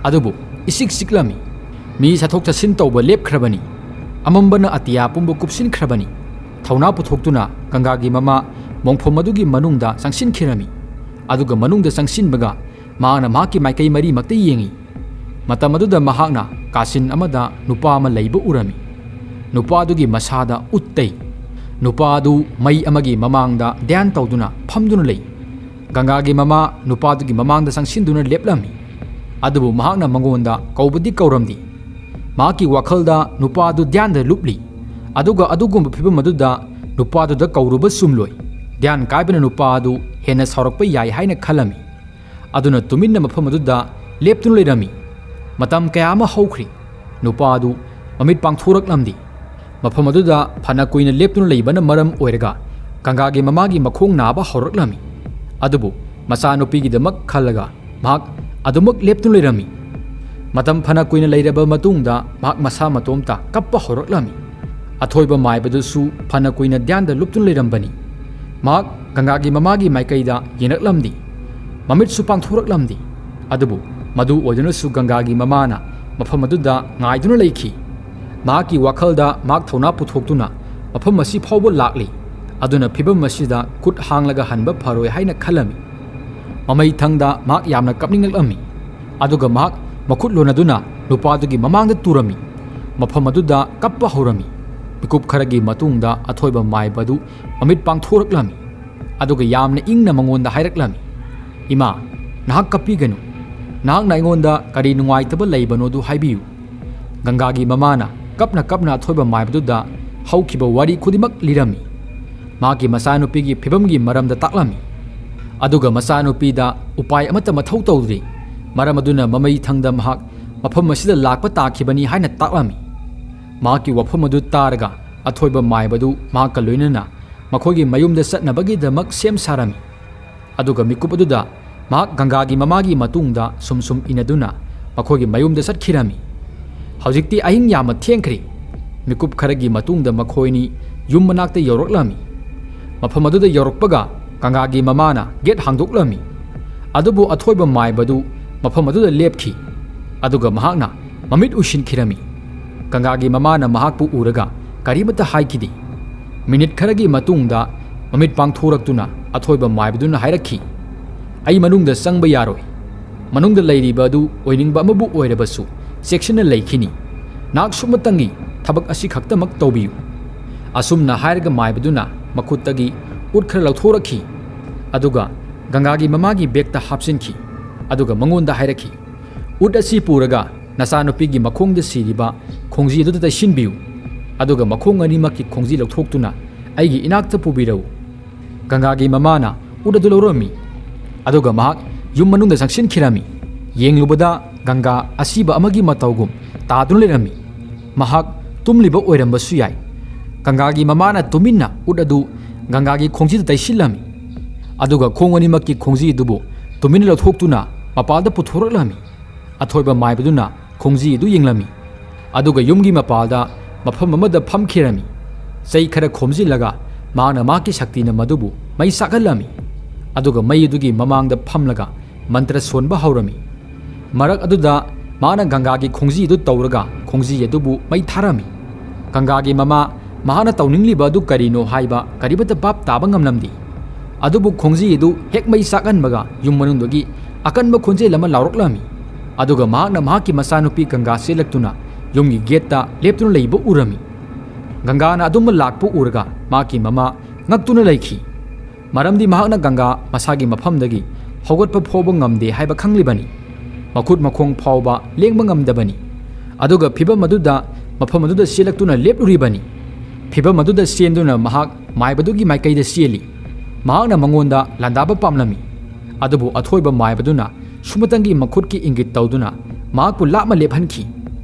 ꯑꯗꯨꯕꯨ ꯏꯆꯤꯛ ꯆꯤꯛꯂꯝꯃꯤ꯫ ꯃꯤ ꯆꯠꯊꯣꯛ ꯆꯠꯁꯤꯟ ꯇꯧꯕ ꯂꯦꯞꯈ꯭ꯔꯕꯅꯤ꯫ ꯑꯃꯝꯕꯅ ꯑꯇꯤꯌꯥ ꯄꯨꯝꯕ ꯀꯨꯞꯁꯤꯟꯈ꯭ꯔꯕꯅꯤ꯫ ꯊꯧꯅꯥ ꯄꯨꯊꯣꯛꯇꯨꯅ ꯒꯪꯒꯥꯒꯤ ꯃꯃꯥ ꯃꯣꯡꯐꯝ ꯑꯗꯨꯒꯤ ꯃꯅꯨꯡꯗ ꯆꯪꯁꯤꯟꯈꯤꯔꯝꯃꯤ꯫ ꯑꯗꯨꯒ ꯃꯅꯨꯡꯗ ꯆꯪꯁꯤꯟꯕꯒ ꯃꯍꯥꯛꯅ ꯃꯍꯥꯛꯀꯤ ꯃꯥꯏꯀꯩ ꯃꯔꯤꯃꯛꯇ ꯌꯦꯡꯏ꯫ ꯃꯇꯝ ꯑꯗꯨꯗ ꯃꯍꯥꯛꯅ ꯀꯥꯆꯤꯟ ꯑꯃꯗ ꯅꯨꯄꯥ ꯑꯃ ꯂꯩꯕ ꯎꯔꯝꯃꯤ꯫ ꯅꯨꯄꯥ ꯑꯗꯨꯒꯤ ꯃꯁꯥꯗ ꯎꯠ ꯇꯩ꯫ ꯅꯨꯄꯥ ꯑꯗꯨ ꯃꯩ ꯑꯃꯒꯤ ꯃꯃꯥꯡꯗ ꯙ꯭ꯌꯥꯟ ꯇꯧꯗꯨꯅ ꯐꯝꯗꯨꯅ ꯂꯩ꯫ ꯒꯪꯒꯥꯒꯤ ꯃꯃꯥ ꯅꯨꯄꯥꯗꯨꯒꯤ ꯃꯃꯥꯡꯗ ꯆꯪꯁꯤꯟꯗꯨꯅ ꯂꯦꯞꯂꯝꯃꯤ꯫ ꯑꯗꯨꯕꯨ ꯃꯍꯥꯛꯅ ꯃꯉꯣꯟꯗ ꯀꯧꯕꯗꯤ ꯀꯧꯔꯝꯗꯦ꯫ ꯃꯍꯥꯛꯀꯤ ꯋꯥꯈꯜꯗ ꯅꯨꯄꯥ ꯑꯗꯨ ꯙ꯭ꯌꯥꯟꯗ ꯂꯨꯞꯂꯤ꯫ ꯑꯗꯨꯒ ꯑꯗꯨꯒꯨꯝꯕ ꯐꯤꯚꯝ ꯑꯗꯨꯗ ꯅꯨꯄꯥꯗꯨꯗ ꯀꯧꯔꯨꯕ ꯆꯨꯝꯂꯣꯏ꯫ ꯙ꯭ꯌꯥꯟ ꯀꯥꯏꯕꯅ ꯅꯨꯄꯥ ꯑꯗꯨ ꯍꯦꯟꯅ ꯁꯥꯎꯔꯛꯄ ꯌꯥꯏ ꯍꯥꯏꯅ ꯈꯜꯂꯝꯃꯤ꯫ ꯑꯗꯨꯅ ꯇꯨꯃꯤꯟꯅ ꯃꯐꯝ ꯑꯗꯨꯗ ꯂꯦꯞꯇꯨꯅ ꯂꯩꯔꯝꯃꯤ꯫ ꯃꯇꯝ ꯀꯌꯥ ꯑꯃ ꯍꯧꯈ꯭ꯔꯤ꯫ ꯅꯨꯄꯥ ꯑꯗꯨ ꯃꯃꯤꯠ ꯄꯥꯡꯊꯣꯔꯛꯂꯝꯗꯦ꯫ ꯃꯐꯝ ꯑꯗꯨꯗ ꯐꯅ ꯀꯨꯏꯅ ꯂꯦꯞꯇꯨꯅ ꯂꯩꯕꯅ ꯃꯔꯝ ꯑꯣꯏꯔꯒ ꯒꯪꯒꯥꯒꯤ ꯃꯃꯥꯒꯤ ꯃꯈꯣꯡ ꯅꯥꯕ ꯍꯧꯔꯛꯂꯝꯃꯤ꯫ ꯑꯗꯨꯕꯨ ꯃꯆꯥꯅꯨꯄꯤꯒꯤꯗꯃꯛ ꯈꯜꯂꯒ ꯃꯍꯥꯛ ꯑꯗꯨꯃꯛ ꯂꯦꯞꯇꯨꯅ ꯂꯩꯔꯝꯃꯤ꯫ ꯃꯇꯝ ꯐꯅ ꯀꯨꯏꯅ ꯂꯩꯔꯕ ꯃꯇꯨꯡꯗ ꯃꯍꯥꯛ ꯃꯁꯥ ꯃꯇꯣꯝꯇ ꯀꯞꯄ ꯍꯧꯔꯛꯂꯝꯃꯤ꯫ ꯑꯊꯣꯏꯕ ꯃꯥꯏꯕꯗꯨꯁꯨ ꯐꯅ ꯀꯨꯏꯅ ꯙ꯭ꯌꯥꯟꯗ ꯂꯨꯞꯇꯨꯅ ꯂꯩꯔꯝꯕꯅꯤ꯫ ꯃꯍꯥꯛ ꯒꯪꯒꯥꯒꯤ ꯃꯃꯥꯒꯤ ꯃꯥꯏꯀꯩꯗ ꯌꯦꯡꯂꯛꯂꯝꯗꯦ꯫ ꯃꯃꯤꯠꯁꯨ ꯄꯥꯡꯊꯣꯔꯛꯂꯝꯗꯦ꯫ ꯑꯗꯨꯕꯨ ꯃꯗꯨ ꯑꯣꯏꯗꯨꯅꯁꯨ ꯒꯪꯒꯥꯒꯤ ꯃꯃꯥꯅ ꯃꯐꯝ ꯑꯗꯨꯗ ꯉꯥꯏꯗꯨꯅ ꯂꯩꯈꯤ꯫ ꯃꯍꯥꯛꯀꯤ ꯋꯥꯈꯜꯗ ꯃꯍꯥꯛ ꯊꯧꯅꯥ ꯄꯨꯊꯣꯛꯇꯨꯅ ꯃꯐꯝ ꯑꯁꯤ ꯐꯥꯎꯕ ꯂꯥꯛꯂꯤ꯫ ꯑꯗꯨꯅ ꯐꯤꯚꯝ ꯑꯁꯤꯗ ꯈꯨꯠ ꯍꯥꯡꯂꯒ ꯍꯟꯕ ꯐꯔꯣꯏ ꯍꯥꯏꯅ ꯈꯜꯂꯝꯃꯤ꯫ ꯃꯃꯩ ꯊꯪꯗ ꯃꯍꯥꯛ ꯌꯥꯝꯅ ꯀꯞꯅꯤꯡꯂꯛꯂꯝꯃꯤ꯫ ꯑꯗꯨꯒ ꯃꯍꯥꯛ ꯃꯈꯨꯠ ꯂꯣꯟꯅꯗꯨꯅ ꯅꯨꯄꯥꯗꯨꯒꯤ ꯃꯃꯥꯡꯗ ꯇꯨꯔꯝꯃꯤ꯫ ꯃꯐꯝ ꯑꯗꯨꯗ ꯀꯞꯄ ꯍꯧꯔꯝꯃꯤ꯫ ꯃꯤꯀꯨꯞ ꯈꯔꯒꯤ ꯃꯇꯨꯡꯗ ꯑꯊꯣꯏꯕ ꯃꯥꯏꯕ ꯑꯗꯨ ꯃꯃꯤꯠ ꯄꯥꯡꯊꯣꯔꯛꯂꯝꯃꯤ꯫ ꯑꯗꯨꯒ ꯌꯥꯝꯅ ꯏꯪꯅ ꯃꯉꯣꯟꯗ ꯍꯥꯏꯔꯛꯂꯝꯃꯤ, "ꯏꯃꯥ, ꯅꯍꯥꯛ ꯀꯞꯄꯤꯒꯅꯨ꯫ ꯅꯍꯥꯛꯅ ꯑꯩꯉꯣꯟꯗ ꯀꯔꯤ ꯅꯨꯡꯉꯥꯏꯇꯕ ꯂꯩꯕꯅꯣꯗꯨ ꯍꯥꯏꯕꯤꯌꯨ꯫" ꯒꯪꯒꯥꯒꯤ ꯃꯃꯥꯅ ꯀꯞꯅ ꯀꯞꯅ ꯑꯊꯣꯏꯕ ꯃꯥꯏꯕꯗꯨꯗ ꯍꯧꯈꯤꯕ ꯋꯥꯔꯤ ꯈꯨꯗꯤꯡꯃꯛ ꯂꯤꯔꯝꯃꯤ꯫ ꯃꯍꯥꯛꯀꯤ ꯃꯆꯥꯅꯨꯄꯤꯒꯤ ꯐꯤꯕꯝꯒꯤ ꯃꯔꯝꯗ ꯇꯥꯛꯂꯝꯃꯤ꯫ ꯑꯗꯨꯒ ꯃꯆꯥꯅꯨꯄꯤꯗ ꯎꯄꯥꯏ ꯑꯃꯠꯇ ꯃꯊꯧ ꯇꯧꯗ꯭ꯔꯤ, ꯃꯔꯝ ꯑꯗꯨꯅ ꯃꯃꯩ ꯊꯪꯗ ꯃꯍꯥꯛ ꯃꯐꯝ ꯑꯁꯤꯗ ꯂꯥꯛꯄ ꯇꯥꯈꯤꯕꯅꯤ ꯍꯥꯏꯅ ꯇꯥꯛꯂꯝꯃꯤ꯫ ꯃꯍꯥꯛꯀꯤ ꯋꯥꯐꯝ ꯑꯗꯨ ꯇꯥꯔꯒ ꯑꯊꯣꯏꯕ ꯃꯥꯏꯕꯗꯨ ꯃꯍꯥꯛꯀ ꯂꯣꯏꯅꯅ ꯃꯈꯣꯏꯒꯤ ꯃꯌꯨꯝꯗ ꯆꯠꯅꯕꯒꯤꯗꯃꯛ ꯁꯦꯝ ꯁꯥꯔꯝꯃꯤ꯫ ꯑꯗꯨꯒ ꯃꯤꯀꯨꯞ ꯑꯗꯨꯗ ꯃꯍꯥꯛ ꯒꯪꯒꯥꯒꯤ ꯃꯃꯥꯒꯤ ꯃꯇꯨꯡꯗ ꯁꯨꯝ ꯁꯨꯝ ꯏꯟꯅꯗꯨꯅ ꯃꯈꯣꯏꯒꯤ ꯃꯌꯨꯝꯗ ꯆꯠꯈꯤꯔꯝꯃꯤ꯫ ꯍꯧꯖꯤꯛꯇꯤ ꯑꯍꯤꯡ ꯌꯥꯝꯅ ꯊꯦꯡꯈ꯭ꯔꯦ꯫ ꯃꯤꯀꯨꯞ ꯈꯔꯒꯤ ꯃꯇꯨꯡꯗ ꯃꯈꯣꯏꯅꯤ ꯌꯨꯝ ꯃꯅꯥꯛꯇ ꯌꯧꯔꯛꯂꯝꯃꯤ꯫ ꯃꯐꯝ ꯑꯗꯨꯗ ꯌꯧꯔꯛꯄꯒ ꯒꯪꯒꯥꯒꯤ ꯃꯃꯥꯅ ꯒꯦꯠ ꯍꯥꯡꯗꯣꯛꯂꯝꯃꯤ꯫ ꯑꯗꯨꯕꯨ ꯑꯊꯣꯏꯕ ꯃꯥꯏꯕꯗꯨ ꯃꯐꯝ ꯑꯗꯨꯗ ꯂꯦꯞꯈꯤ꯫ ꯑꯗꯨꯒ ꯃꯍꯥꯛꯅ ꯃꯃꯤꯠ ꯎꯏꯁꯤꯟꯈꯤꯔꯝꯃꯤ꯫ ꯒꯪꯒꯥꯒꯤ ꯃꯃꯥꯅ ꯃꯍꯥꯛꯄꯨ ꯎꯔꯒ ꯀꯔꯤꯃꯠꯇ ꯍꯥꯏꯈꯤꯗꯦ꯫ ꯃꯤꯅꯤꯠ ꯈꯔꯒꯤ ꯃꯇꯨꯡꯗ ꯃꯃꯤꯠ ꯄꯥꯡꯊꯣꯔꯛꯇꯨꯅ ꯑꯊꯣꯏꯕ ꯃꯥꯏꯕꯗꯨꯅ ꯍꯥꯏꯔꯛꯈꯤ, "ꯑꯩ ꯃꯅꯨꯡꯗ ꯆꯪꯕ ꯌꯥꯔꯣꯏ꯫ ꯃꯅꯨꯡꯗ ꯂꯩꯔꯤꯕ ꯑꯗꯨ ꯑꯣꯏꯅꯤꯡꯕ ꯑꯃꯕꯨ ꯑꯣꯏꯔꯕꯁꯨ ꯆꯦꯛꯁꯤꯟꯅ ꯂꯩꯈꯤꯅꯤ꯫ ꯅꯍꯥꯛ ꯁꯨꯞꯅꯇꯪꯒꯤ ꯊꯕꯛ ꯑꯁꯤ ꯈꯛꯇꯃꯛ ꯇꯧꯕꯤꯌꯨ꯫" ꯑꯁꯨꯝꯅ ꯍꯥꯏꯔꯒ ꯃꯥꯏꯕꯗꯨꯅ ꯃꯈꯨꯠꯇꯒꯤ ꯎꯠ ꯈꯔ ꯂꯧꯊꯣꯔꯛꯈꯤ꯫ ꯑꯗꯨꯒ ꯒꯪꯒꯥꯒꯤ ꯃꯃꯥꯒꯤ ꯕꯦꯒꯇ ꯍꯥꯞꯆꯤꯟꯈꯤ꯫ ꯑꯗꯨꯒ ꯃꯉꯣꯟꯗ ꯍꯥꯏꯔꯛꯈꯤ, "ꯎꯠ ꯑꯁꯤ ꯄꯨꯔꯒ ꯅꯆꯥꯅꯨꯄꯤꯒꯤ ꯃꯈꯣꯡꯗ ꯁꯤꯔꯤꯕ ꯈꯣꯡꯖꯤ ꯑꯗꯨꯗ ꯇꯩꯁꯤꯟꯕꯤꯌꯨ꯫ ꯑꯗꯨꯒ ꯃꯈꯣꯡ ꯑꯅꯤꯃꯛꯀꯤ ꯈꯣꯡꯖꯤ ꯂꯧꯊꯣꯛꯇꯨꯅ ꯑꯩꯒꯤ ꯏꯅꯥꯛꯇ ꯄꯨꯕꯤꯔꯛꯎ꯫" ꯒꯪꯒꯥꯒꯤ ꯃꯃꯥꯅ ꯎꯠ ꯑꯗꯨ ꯂꯧꯔꯝꯃꯤ꯫ ꯑꯗꯨꯒ ꯃꯍꯥꯛ ꯌꯨꯝ ꯃꯅꯨꯡꯗ ꯆꯪꯁꯤꯟꯈꯤꯔꯝꯃꯤ꯫ ꯌꯦꯡꯂꯨꯕꯗ ꯒꯪꯒꯥ ꯑꯁꯤꯕ ꯑꯃꯒꯤ ꯃꯇꯧꯒꯨꯝ ꯇꯥꯗꯨꯅ ꯂꯩꯔꯝꯃꯤ꯫ ꯃꯍꯥꯛ ꯇꯨꯝꯂꯤꯕ ꯑꯣꯏꯔꯝꯕꯁꯨ ꯌꯥꯏ꯫ ꯒꯪꯒꯥꯒꯤ ꯃꯃꯥꯅ ꯇꯨꯃꯤꯟꯅ ꯎꯠ ꯑꯗꯨ ꯒꯪꯒꯥꯒꯤ ꯈꯣꯡꯖꯤꯗ ꯇꯩꯁꯤꯜꯂꯝꯃꯤ꯫ ꯑꯗꯨꯒ ꯈꯣꯡ ꯑꯅꯤꯃꯛꯀꯤ ꯈꯣꯡꯖꯤ ꯑꯗꯨꯕꯨ ꯇꯨꯃꯤꯟꯅ ꯂꯧꯊꯣꯛꯇꯨꯅ ꯃꯄꯥꯜꯗ ꯄꯨꯊꯣꯔꯛꯂꯝꯃꯤ꯫ ꯑꯊꯣꯏꯕ ꯃꯥꯏꯕꯗꯨꯅ ꯈꯣꯡꯖꯤ ꯑꯗꯨ ꯌꯦꯡꯂꯝꯃꯤ꯫ ꯑꯗꯨꯒ ꯌꯨꯝꯒꯤ ꯃꯄꯥꯜꯗ ꯃꯐꯝ ꯑꯃꯗ ꯐꯝꯈꯤꯔꯝꯃꯤ꯫ ꯆꯩ ꯈꯔ ꯈꯣꯝꯖꯤꯜꯂꯒ ꯃꯍꯥꯛꯅ ꯃꯍꯥꯛꯀꯤ ꯁꯛꯇꯤꯅ ꯃꯗꯨꯕꯨ ꯃꯩ ꯆꯥꯛꯍꯜꯂꯝꯃꯤ꯫ ꯑꯗꯨꯒ ꯃꯩ ꯑꯗꯨꯒꯤ ꯃꯃꯥꯡꯗ ꯐꯝꯂꯒ ꯃꯟꯇ꯭ꯔ ꯁꯣꯟꯕ ꯍꯧꯔꯝꯃꯤ꯫ ꯃꯔꯛ ꯑꯗꯨꯗ ꯃꯍꯥꯛꯅ ꯒꯪꯒꯥꯒꯤ ꯈꯣꯡꯖꯤ ꯑꯗꯨ ꯇꯧꯔꯒ ꯈꯣꯡꯖꯤ ꯑꯗꯨꯕꯨ ꯃꯩ ꯊꯥꯔꯝꯃꯤ꯫ ꯒꯪꯒꯥꯒꯤ ꯃꯃꯥ ꯃꯍꯥꯛꯅ ꯇꯧꯅꯤꯡꯂꯤꯕ ꯑꯗꯨ ꯀꯔꯤꯅꯣ ꯍꯥꯏꯕ ꯀꯔꯤꯃꯠꯇ ꯚꯥꯞ ꯇꯥꯕ ꯉꯝꯂꯝꯗꯦ꯫ ꯑꯗꯨꯕꯨ ꯈꯣꯡꯖꯤ ꯑꯗꯨ ꯍꯦꯛ ꯃꯩ ꯆꯥꯛꯍꯟꯕꯒ ꯌꯨꯝ ꯃꯅꯨꯡꯗꯒꯤ ꯑꯀꯟꯕ ꯈꯣꯟꯖꯦꯜ ꯑꯃ ꯂꯥꯎꯔꯛꯂꯝꯃꯤ꯫ ꯑꯗꯨꯒ ꯃꯍꯥꯛꯅ ꯃꯍꯥꯛꯀꯤ ꯃꯆꯥꯅꯨꯄꯤ ꯒꯪꯒꯥ ꯆꯦꯜꯂꯛꯇꯨꯅ ꯌꯨꯝꯒꯤ ꯒꯦꯠꯇ ꯂꯦꯞꯇꯨꯅ ꯂꯩꯕ ꯎꯔꯝꯃꯤ꯫ ꯒꯪꯒꯥꯅ ꯑꯗꯨꯝꯕ ꯂꯥꯛꯄ ꯎꯔꯒ ꯃꯍꯥꯛꯀꯤ ꯃꯃꯥ ꯉꯛꯇꯨꯅ ꯂꯩꯈꯤ꯫ ꯃꯔꯝꯗꯤ ꯃꯍꯥꯛꯅ ꯒꯪꯒꯥ ꯃꯁꯥꯒꯤ ꯃꯐꯝꯗꯒꯤ ꯍꯧꯒꯠꯄ ꯐꯥꯎꯕ ꯉꯝꯗꯦ ꯍꯥꯏꯕ ꯈꯪꯂꯤꯕꯅꯤ꯫ ꯃꯈꯨꯠ ꯃꯈꯣꯡ ꯐꯥꯎꯕ ꯂꯦꯡꯕ ꯉꯝꯗꯕꯅꯤ꯫ ꯑꯗꯨꯒ ꯐꯤꯚꯝ ꯑꯗꯨꯗ ꯃꯐꯝ ꯑꯗꯨꯗ ꯆꯦꯜꯂꯛꯇꯨꯅ ꯂꯦꯞꯂꯨꯔꯤꯕꯅꯤ꯫ ꯐꯤꯚꯝ ꯑꯗꯨꯗ ꯆꯦꯟꯗꯨꯅ ꯃꯍꯥꯛ ꯃꯥꯏꯕꯗꯨꯒꯤ ꯃꯥꯏꯀꯩꯗ ꯆꯦꯜꯂꯤ꯫ ꯃꯍꯥꯛꯅ ꯃꯉꯣꯟꯗ ꯂꯥꯟꯗꯥꯕ ꯄꯥꯝꯂꯝꯃꯤ꯫ ꯑꯗꯨꯕꯨ ꯑꯊꯣꯏꯕ ꯃꯥꯏꯕꯗꯨꯅ ꯁꯨꯝꯃꯇꯪꯒꯤ ꯃꯈꯨꯠꯀꯤ ꯏꯪꯒꯤꯠ ꯇꯧꯗꯨꯅ ꯃꯍꯥꯛꯄꯨ ꯂꯥꯞꯅ ꯂꯦꯞꯍꯟꯈꯤ꯫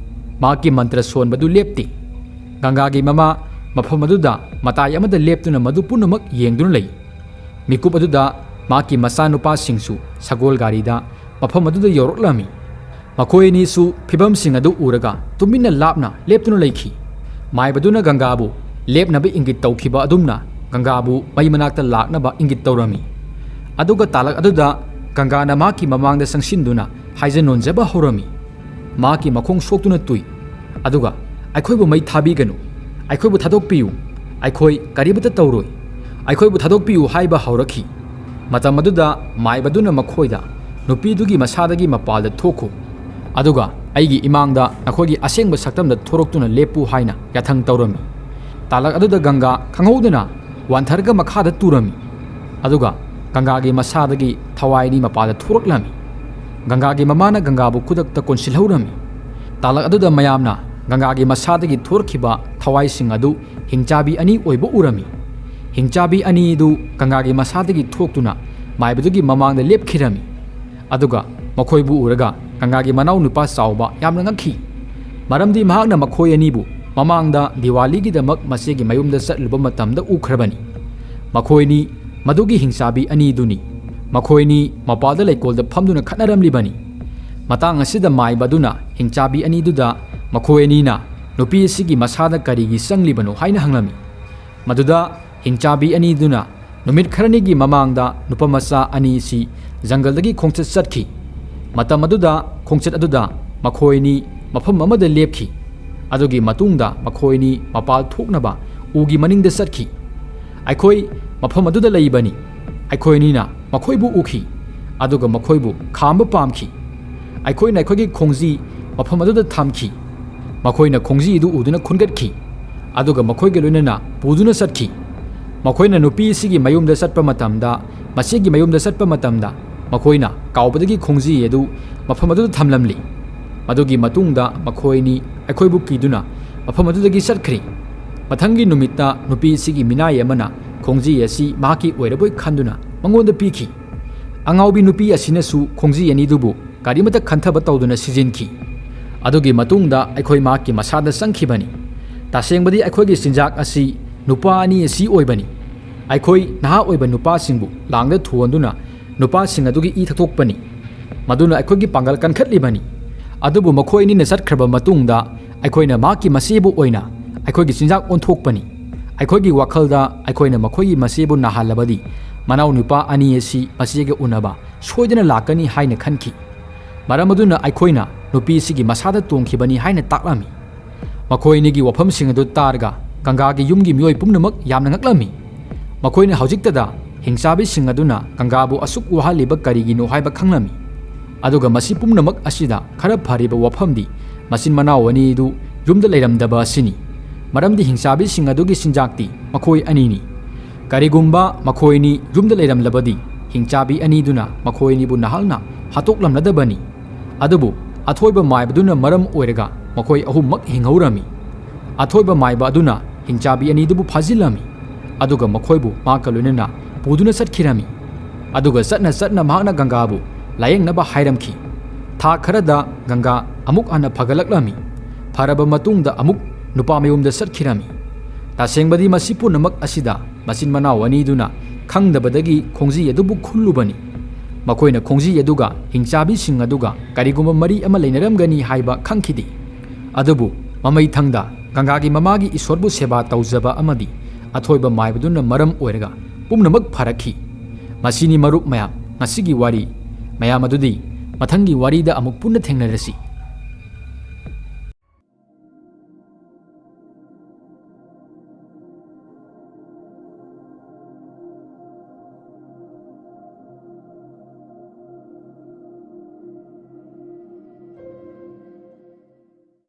ꯃꯍꯥꯛꯀꯤ ꯃꯟꯇ꯭ꯔ ꯁꯣꯟꯕꯗꯨ ꯂꯦꯞꯇꯦ꯫ ꯒꯪꯒꯥꯒꯤ ꯃꯃꯥ ꯃꯐꯝ ꯑꯗꯨꯗ ꯃꯇꯥꯏ ꯑꯃꯗ ꯂꯦꯞꯇꯨꯅ ꯃꯗꯨ ꯄꯨꯝꯅꯃꯛ ꯌꯦꯡꯗꯨꯅ ꯂꯩ꯫ ꯃꯤꯀꯨꯞ ꯑꯗꯨꯗ ꯃꯍꯥꯛꯀꯤ ꯃꯆꯥꯅꯨꯄꯥꯁꯤꯡꯁꯨ ꯁꯒꯣꯜ ꯒꯥꯔꯤꯗ ꯃꯐꯝ ꯑꯗꯨꯗ ꯌꯧꯔꯛꯂꯝꯃꯤ꯫ ꯃꯈꯣꯏ ꯑꯅꯤꯁꯨ ꯐꯤꯚꯝꯁꯤꯡ ꯑꯗꯨ ꯎꯔꯒ ꯇꯨꯃꯤꯟꯅ ꯂꯥꯞꯅ ꯂꯦꯞꯇꯨꯅ ꯂꯩꯈꯤ꯫ ꯃꯥꯏꯕꯗꯨꯅ ꯒꯪꯒꯥꯕꯨ ꯂꯦꯞꯅꯕ ꯏꯪꯒꯤꯠ ꯇꯧꯈꯤꯕ ꯑꯗꯨꯝꯅ ꯒꯪꯒꯥꯕꯨ ꯃꯩ ꯃꯅꯥꯛꯇ ꯂꯥꯛꯅꯕ ꯏꯪꯒꯤꯠ ꯇꯧꯔꯝꯃꯤ꯫ ꯑꯗꯨꯒ ꯇꯥꯂꯛ ꯑꯗꯨꯗ ꯒꯪꯒꯥꯅ ꯃꯍꯥꯛꯀꯤ ꯃꯃꯥꯡꯗ ꯆꯪꯁꯤꯟꯗꯨꯅ ꯍꯥꯏꯖ ꯅꯣꯟꯖꯕ ꯍꯧꯔꯝꯃꯤ꯫ ꯃꯍꯥꯛꯀꯤ ꯃꯈꯣꯡ ꯁꯣꯛꯇꯨꯅ ꯇꯨꯏ꯫ ꯑꯗꯨꯒ "ꯑꯩꯈꯣꯏꯕꯨ ꯃꯩ ꯊꯥꯕꯤꯒꯅꯨ, ꯑꯩꯈꯣꯏꯕꯨ ꯊꯥꯗꯣꯛꯄꯤꯌꯨ, ꯑꯩꯈꯣꯏ ꯀꯔꯤꯃꯠꯇ ꯇꯧꯔꯣꯏ, ꯑꯩꯈꯣꯏꯕꯨ ꯊꯥꯗꯣꯛꯄꯤꯌꯨ" ꯍꯥꯏꯕ ꯍꯧꯔꯛꯈꯤ꯫ ꯃꯇꯝ ꯑꯗꯨꯗ ꯃꯥꯏꯕꯗꯨꯅ ꯃꯈꯣꯏꯗ, "ꯅꯨꯄꯤꯗꯨꯒꯤ ꯃꯁꯥꯗꯒꯤ ꯃꯄꯥꯜꯗ ꯊꯣꯛꯈꯣ, ꯑꯗꯨꯒ ꯑꯩꯒꯤ ꯏꯃꯥꯡꯗ ꯅꯈꯣꯏꯒꯤ ꯑꯁꯦꯡꯕ ꯁꯛꯇꯝꯗ ꯊꯣꯔꯛꯇꯨꯅ ꯂꯦꯞꯄꯨ" ꯍꯥꯏꯅ ꯌꯥꯊꯪ ꯇꯧꯔꯝꯃꯤ꯫ ꯇꯥꯂꯛ ꯑꯗꯨꯗ ꯒꯪꯒꯥ ꯈꯪꯍꯧꯗꯅ ꯋꯥꯟꯊꯔꯒ ꯃꯈꯥꯗ ꯇꯨꯔꯝꯃꯤ꯫ ꯑꯗꯨꯒ ꯒꯪꯒꯥꯒꯤ ꯃꯁꯥꯗꯒꯤ ꯊꯋꯥꯏ ꯑꯅꯤ ꯃꯄꯥꯜꯗ ꯊꯣꯔꯛꯂꯝꯃꯤ꯫ ꯒꯪꯒꯥꯒꯤ ꯃꯃꯥꯅ ꯒꯪꯒꯥꯕꯨ ꯈꯨꯗꯛꯇ ꯀꯣꯟꯁꯤꯜꯍꯧꯔꯝꯃꯤ꯫ ꯇꯥꯂꯛ ꯑꯗꯨꯗ ꯃꯌꯥꯝꯅ ꯒꯪꯒꯥꯒꯤ ꯃꯁꯥꯗꯒꯤ ꯊꯣꯔꯛꯈꯤꯕ ꯊꯋꯥꯏꯁꯤꯡ ꯑꯗꯨ ꯍꯤꯡꯆꯥꯕꯤ ꯑꯅꯤ ꯑꯣꯏꯕ ꯎꯔꯝꯃꯤ꯫ ꯍꯤꯡꯆꯥꯕꯤ ꯑꯅꯤꯗꯨ ꯒꯪꯒꯥꯒꯤ ꯃꯁꯥꯗꯒꯤ ꯊꯣꯛꯇꯨꯅ ꯃꯥꯏꯕꯗꯨꯒꯤ ꯃꯃꯥꯡꯗ ꯂꯦꯞꯈꯤꯔꯝꯃꯤ꯫ ꯑꯗꯨꯒ ꯃꯈꯣꯏꯕꯨ ꯎꯔꯒ ꯒꯪꯒꯥꯒꯤ ꯃꯅꯥꯎ ꯅꯨꯄꯥ ꯆꯥꯎꯕ ꯌꯥꯝꯅ ꯉꯛꯈꯤ, ꯃꯔꯝꯗꯤ ꯃꯍꯥꯛꯅ ꯃꯈꯣꯏ ꯑꯅꯤꯕꯨ ꯃꯃꯥꯡꯗ ꯗꯤꯋꯥꯂꯤꯒꯤꯗꯃꯛ ꯃꯆꯦꯒꯤ ꯃꯌꯨꯝꯗ ꯆꯠꯂꯨꯕ ꯃꯇꯝꯗ ꯎꯈ꯭ꯔꯕꯅꯤ꯫ ꯃꯈꯣꯏꯅꯤ ꯃꯗꯨꯒꯤ ꯍꯤꯡꯆꯥꯕꯤ ꯑꯅꯤꯗꯨꯅꯤ꯫ ꯃꯈꯣꯏꯅꯤ ꯃꯄꯥꯜꯗ ꯂꯩꯀꯣꯜꯗ ꯐꯝꯗꯨꯅ ꯈꯠꯅꯔꯝꯂꯤꯕꯅꯤ꯫ ꯃꯇꯥꯡ ꯑꯁꯤꯗ ꯃꯥꯏꯕꯗꯨꯅ ꯍꯤꯡꯆꯥꯕꯤ ꯑꯅꯤꯗꯨꯗ ꯃꯈꯣꯏ ꯑꯅꯤꯅ ꯅꯨꯄꯤ ꯑꯁꯤꯒꯤ ꯃꯁꯥꯗ ꯀꯔꯤꯒꯤ ꯆꯪꯂꯤꯕꯅꯣ ꯍꯥꯏꯅ ꯍꯪꯂꯝꯃꯤ꯫ ꯃꯗꯨꯗ ꯍꯤꯡꯆꯥꯕꯤ ꯑꯅꯤꯗꯨꯅ ꯅꯨꯃꯤꯠ ꯈꯔꯅꯤꯒꯤ ꯃꯃꯥꯡꯗ ꯅꯨꯄꯥ ꯃꯆꯥ ꯑꯅꯤ ꯑꯁꯤ ꯖꯪꯒꯜꯗꯒꯤ ꯈꯣꯡꯆꯠ ꯆꯠꯈꯤ꯫ ꯃꯇꯝ ꯑꯗꯨꯗ ꯈꯣꯡꯆꯠ ꯑꯗꯨꯗ ꯃꯈꯣꯏ ꯑꯅꯤ ꯃꯐꯝ ꯑꯃꯗ ꯂꯦꯞꯈꯤ꯫ ꯑꯗꯨꯒꯤ ꯃꯇꯨꯡꯗ ꯃꯈꯣꯏ ꯑꯅꯤ ꯃꯄꯥꯜ ꯊꯣꯛꯅꯕ ꯎꯒꯤ ꯃꯅꯤꯡꯗ ꯆꯠꯈꯤ꯫ "ꯑꯩꯈꯣꯏ ꯃꯐꯝ ꯑꯗꯨꯗ ꯂꯩꯕꯅꯤ꯫ ꯑꯩꯈꯣꯏ ꯑꯅꯤꯅ ꯃꯈꯣꯏꯕꯨ ꯎꯈꯤ, ꯑꯗꯨꯒ ꯃꯈꯣꯏꯕꯨ ꯈꯥꯝꯕ ꯄꯥꯝꯈꯤ꯫ ꯑꯩꯈꯣꯏꯅ ꯑꯩꯈꯣꯏꯒꯤ ꯈꯣꯡꯖꯤ ꯃꯐꯝ ꯑꯗꯨꯗ ꯊꯝꯈꯤ꯫ ꯃꯈꯣꯏꯅ ꯈꯣꯡꯖꯤ ꯑꯗꯨ ꯎꯗꯨꯅ ꯈꯨꯟꯒꯠꯈꯤ, ꯑꯗꯨꯒ ꯃꯈꯣꯏꯒ ꯂꯣꯏꯅꯅ ꯄꯨꯗꯨꯅ ꯆꯠꯈꯤ꯫ ꯃꯈꯣꯏꯅ ꯅꯨꯄꯤ ꯑꯁꯤꯒꯤ ꯃꯌꯨꯝꯗ ꯆꯠꯄ ꯃꯇꯝꯗ, ꯃꯆꯦꯒꯤ ꯃꯌꯨꯝꯗ ꯆꯠꯄ ꯃꯇꯝꯗ, ꯃꯈꯣꯏꯅ ꯀꯥꯎꯕꯗꯒꯤ ꯈꯣꯡꯖꯤ ꯑꯗꯨ ꯃꯐꯝ ꯑꯗꯨꯗ ꯊꯝꯂꯝꯂꯤ꯫ ꯃꯗꯨꯒꯤ ꯃꯇꯨꯡꯗ ꯃꯈꯣꯏ ꯑꯅꯤ ꯑꯩꯈꯣꯏꯕꯨ ꯀꯤꯗꯨꯅ ꯃꯐꯝ ꯑꯗꯨꯗꯒꯤ ꯆꯠꯈ꯭ꯔꯦ"꯫ ꯃꯊꯪꯒꯤ ꯅꯨꯃꯤꯠꯇ ꯅꯨꯄꯤ ꯑꯁꯤꯒꯤ ꯃꯤꯅꯥꯏ ꯑꯃꯅ ꯈꯣꯡꯖꯤ ꯑꯁꯤ ꯃꯍꯥꯛꯀꯤ ꯑꯣꯏꯔꯕꯣꯏ ꯈꯟꯗꯨꯅ ꯃꯉꯣꯟꯗ ꯄꯤꯈꯤ꯫ ꯑꯉꯥꯎꯕꯤ ꯅꯨꯄꯤ ꯑꯁꯤꯅꯁꯨ ꯈꯣꯡꯖꯤ ꯑꯅꯤꯗꯨꯕꯨ ꯀꯔꯤꯃꯠꯇ ꯈꯟꯊꯕ ꯇꯧꯗꯨꯅ ꯁꯤꯖꯤꯟꯈꯤ꯫ ꯑꯗꯨꯒꯤ ꯃꯇꯨꯡꯗ ꯑꯩꯈꯣꯏ ꯃꯍꯥꯛꯀꯤ ꯃꯁꯥꯗ ꯆꯪꯈꯤꯕꯅꯤ꯫ ꯇꯁꯦꯡꯕꯗꯤ ꯑꯩꯈꯣꯏꯒꯤ ꯆꯤꯟꯖꯥꯛ ꯑꯁꯤ ꯅꯨꯄꯥ ꯑꯅꯤ ꯑꯁꯤ ꯑꯣꯏꯕꯅꯤ꯫ ꯑꯩꯈꯣꯏ ꯅꯍꯥ ꯑꯣꯏꯕ ꯅꯨꯄꯥꯁꯤꯡꯕꯨ ꯂꯥꯡꯗ ꯊꯨꯍꯟꯗꯨꯅ ꯅꯨꯄꯥꯁꯤꯡ ꯑꯗꯨꯒꯤ ꯏ ꯊꯛꯇꯣꯛꯄꯅꯤ꯫ ꯃꯗꯨꯅ ꯑꯩꯈꯣꯏꯒꯤ ꯄꯥꯡꯒꯜ ꯀꯟꯈꯠꯂꯤꯕꯅꯤ꯫ ꯑꯗꯨꯕꯨ ꯃꯈꯣꯏ ꯑꯅꯤꯅ ꯆꯠꯈ꯭ꯔꯕ ꯃꯇꯨꯡꯗ ꯑꯩꯈꯣꯏꯅ ꯃꯍꯥꯛꯀꯤ ꯃꯆꯦꯕꯨ ꯑꯣꯏꯅ ꯑꯩꯈꯣꯏꯒꯤ ꯆꯤꯟꯖꯥꯛ ꯑꯣꯟꯊꯣꯛꯄꯅꯤ꯫ ꯑꯩꯈꯣꯏꯒꯤ ꯋꯥꯈꯜꯗ ꯑꯩꯈꯣꯏꯅ ꯃꯈꯣꯏꯒꯤ ꯃꯆꯦꯕꯨ ꯅꯥꯍꯜꯂꯕꯗꯤ ꯃꯅꯥꯎ ꯅꯨꯄꯥ ꯑꯅꯤ ꯑꯁꯤ ꯃꯆꯦꯒ ꯎꯅꯕ ꯁꯣꯏꯗꯅ ꯂꯥꯛꯀꯅꯤ ꯍꯥꯏꯅ ꯈꯟꯈꯤ꯫ ꯃꯔꯝ ꯑꯗꯨꯅ ꯑꯩꯈꯣꯏꯅ ꯅꯨꯄꯤꯁꯤꯒꯤ ꯃꯁꯥꯗ ꯇꯣꯡꯈꯤꯕꯅꯤ ꯍꯥꯏꯅ ꯇꯥꯛꯂꯝꯃꯤ꯫ ꯃꯈꯣꯏ ꯑꯅꯤꯒꯤ ꯋꯥꯐꯝꯁꯤꯡ ꯑꯗꯨ ꯇꯥꯔꯒ ꯒꯪꯒꯥꯒꯤ ꯌꯨꯝꯒꯤ ꯃꯤꯑꯣꯏ ꯄꯨꯝꯅꯃꯛ ꯌꯥꯝꯅ ꯉꯛꯂꯝꯃꯤ꯫ ꯃꯈꯣꯏꯅ ꯍꯧꯖꯤꯛꯇꯗ ꯍꯤꯡꯆꯥꯕꯤꯁꯤꯡ ꯑꯗꯨꯅ ꯒꯪꯒꯥꯕꯨ ꯑꯁꯨꯛ ꯋꯥꯍꯜꯂꯤꯕ ꯀꯔꯤꯒꯤꯅꯣ ꯍꯥꯏꯕ ꯈꯪꯂꯝꯃꯤ꯫ ꯑꯗꯨꯒ ꯃꯁꯤ ꯄꯨꯝꯅꯃꯛ ꯑꯁꯤꯗ ꯈꯔ ꯐꯔꯤꯕ ꯋꯥꯐꯝꯗꯤ ꯃꯆꯤꯟ ꯃꯅꯥꯎ ꯑꯅꯤꯗꯨ ꯌꯨꯝꯗ ꯂꯩꯔꯝꯗꯕ ꯑꯁꯤꯅꯤ꯫ ꯃꯔꯝꯗꯤ ꯍꯤꯡꯆꯥꯕꯤꯁꯤꯡ ꯑꯗꯨꯒꯤ ꯆꯤꯟꯖꯥꯛꯇꯤ ꯃꯈꯣꯏ ꯑꯅꯤꯅꯤ꯫ ꯀꯔꯤꯒꯨꯝꯕ ꯃꯈꯣꯏ ꯑꯅꯤ ꯌꯨꯝꯗ ꯂꯩꯔꯝꯂꯕꯗꯤ ꯍꯤꯡꯆꯥꯕꯤ ꯑꯅꯤꯗꯨꯅ ꯃꯈꯣꯏ ꯑꯅꯤꯕꯨ ꯅꯍꯥꯛꯅ ꯍꯥꯠꯇꯣꯛꯂꯝꯂꯗꯕꯅꯤ꯫ ꯑꯗꯨꯕꯨ ꯑꯊꯣꯏꯕ ꯃꯥꯏꯕꯗꯨꯅ ꯃꯔꯝ ꯑꯣꯏꯔꯒ ꯃꯈꯣꯏ ꯑꯍꯨꯝꯃꯛ ꯍꯤꯡꯍꯧꯔꯝꯃꯤ꯫ ꯑꯊꯣꯏꯕ ꯃꯥꯏꯕ ꯑꯗꯨꯅ ꯍꯤꯡꯆꯥꯕꯤ ꯑꯅꯤꯗꯨꯕꯨ ꯐꯥꯖꯤꯜꯂꯝꯃꯤ꯫ ꯑꯗꯨꯒ ꯃꯈꯣꯏꯕꯨ ꯃꯍꯥꯛꯀ ꯂꯣꯏꯅꯅ ꯄꯨꯗꯨꯅ ꯆꯠꯈꯤꯔꯝꯃꯤ꯫ ꯑꯗꯨꯒ ꯆꯠꯅ ꯆꯠꯅ ꯃꯍꯥꯛꯅ ꯒꯪꯒꯥꯕꯨ ꯂꯥꯌꯦꯡꯅꯕ ꯍꯥꯏꯔꯝꯈꯤ꯫ ꯊꯥ ꯈꯔꯗ ꯒꯪꯒꯥ ꯑꯃꯨꯛ ꯍꯟꯅ ꯐꯒꯠꯂꯛꯂꯝꯃꯤ꯫ ꯐꯔꯕ ꯃꯇꯨꯡꯗ ꯑꯃꯨꯛ ꯅꯨꯄꯥ ꯃꯌꯨꯝꯗ ꯆꯠꯈꯤꯔꯝꯃꯤ꯫ ꯇꯁꯦꯡꯕꯗꯤ ꯃꯁꯤ ꯄꯨꯝꯅꯃꯛ ꯑꯁꯤꯗ ꯃꯆꯤꯟ ꯃꯅꯥꯎ ꯑꯅꯤꯗꯨꯅ ꯈꯪꯗꯕꯗꯒꯤ ꯈꯣꯡꯖꯤ ꯑꯗꯨꯕꯨ ꯈꯨꯜꯂꯨꯕꯅꯤ꯫ ꯃꯈꯣꯏꯅ ꯈꯣꯡꯖꯤ ꯑꯗꯨꯒ ꯍꯤꯡꯆꯥꯕꯤꯁꯤꯡ ꯑꯗꯨꯒ ꯀꯔꯤꯒꯨꯝꯕ ꯃꯔꯤ ꯑꯃ ꯂꯩꯅꯔꯝꯒꯅꯤ ꯍꯥꯏꯕ ꯈꯪꯈꯤꯗꯦ꯫ ꯑꯗꯨꯕꯨ ꯃꯃꯩꯊꯪꯗ ꯒꯪꯒꯥꯒꯤ ꯃꯃꯥꯒꯤ ꯏꯁꯣꯔꯕꯨ ꯁꯦꯕꯥ ꯇꯧꯖꯕ ꯑꯃꯗꯤ ꯑꯊꯣꯏꯕ ꯃꯥꯏꯕꯗꯨꯅ ꯃꯔꯝ ꯑꯣꯏꯔꯒ ꯄꯨꯝꯅꯃꯛ ꯐꯔꯛꯈꯤ꯫ ꯃꯁꯤꯅꯤ ꯃꯔꯨꯞ ꯃꯌꯥꯝ, ꯉꯁꯤꯒꯤ ꯋꯥꯔꯤ꯫ ꯃꯌꯥꯝ ꯑꯗꯨꯗꯤ ꯃꯊꯪꯒꯤ ꯋꯥꯔꯤꯗ ꯑꯃꯨꯛ ꯄꯨꯟꯅ ꯊꯦꯡꯅꯔꯁꯤ꯫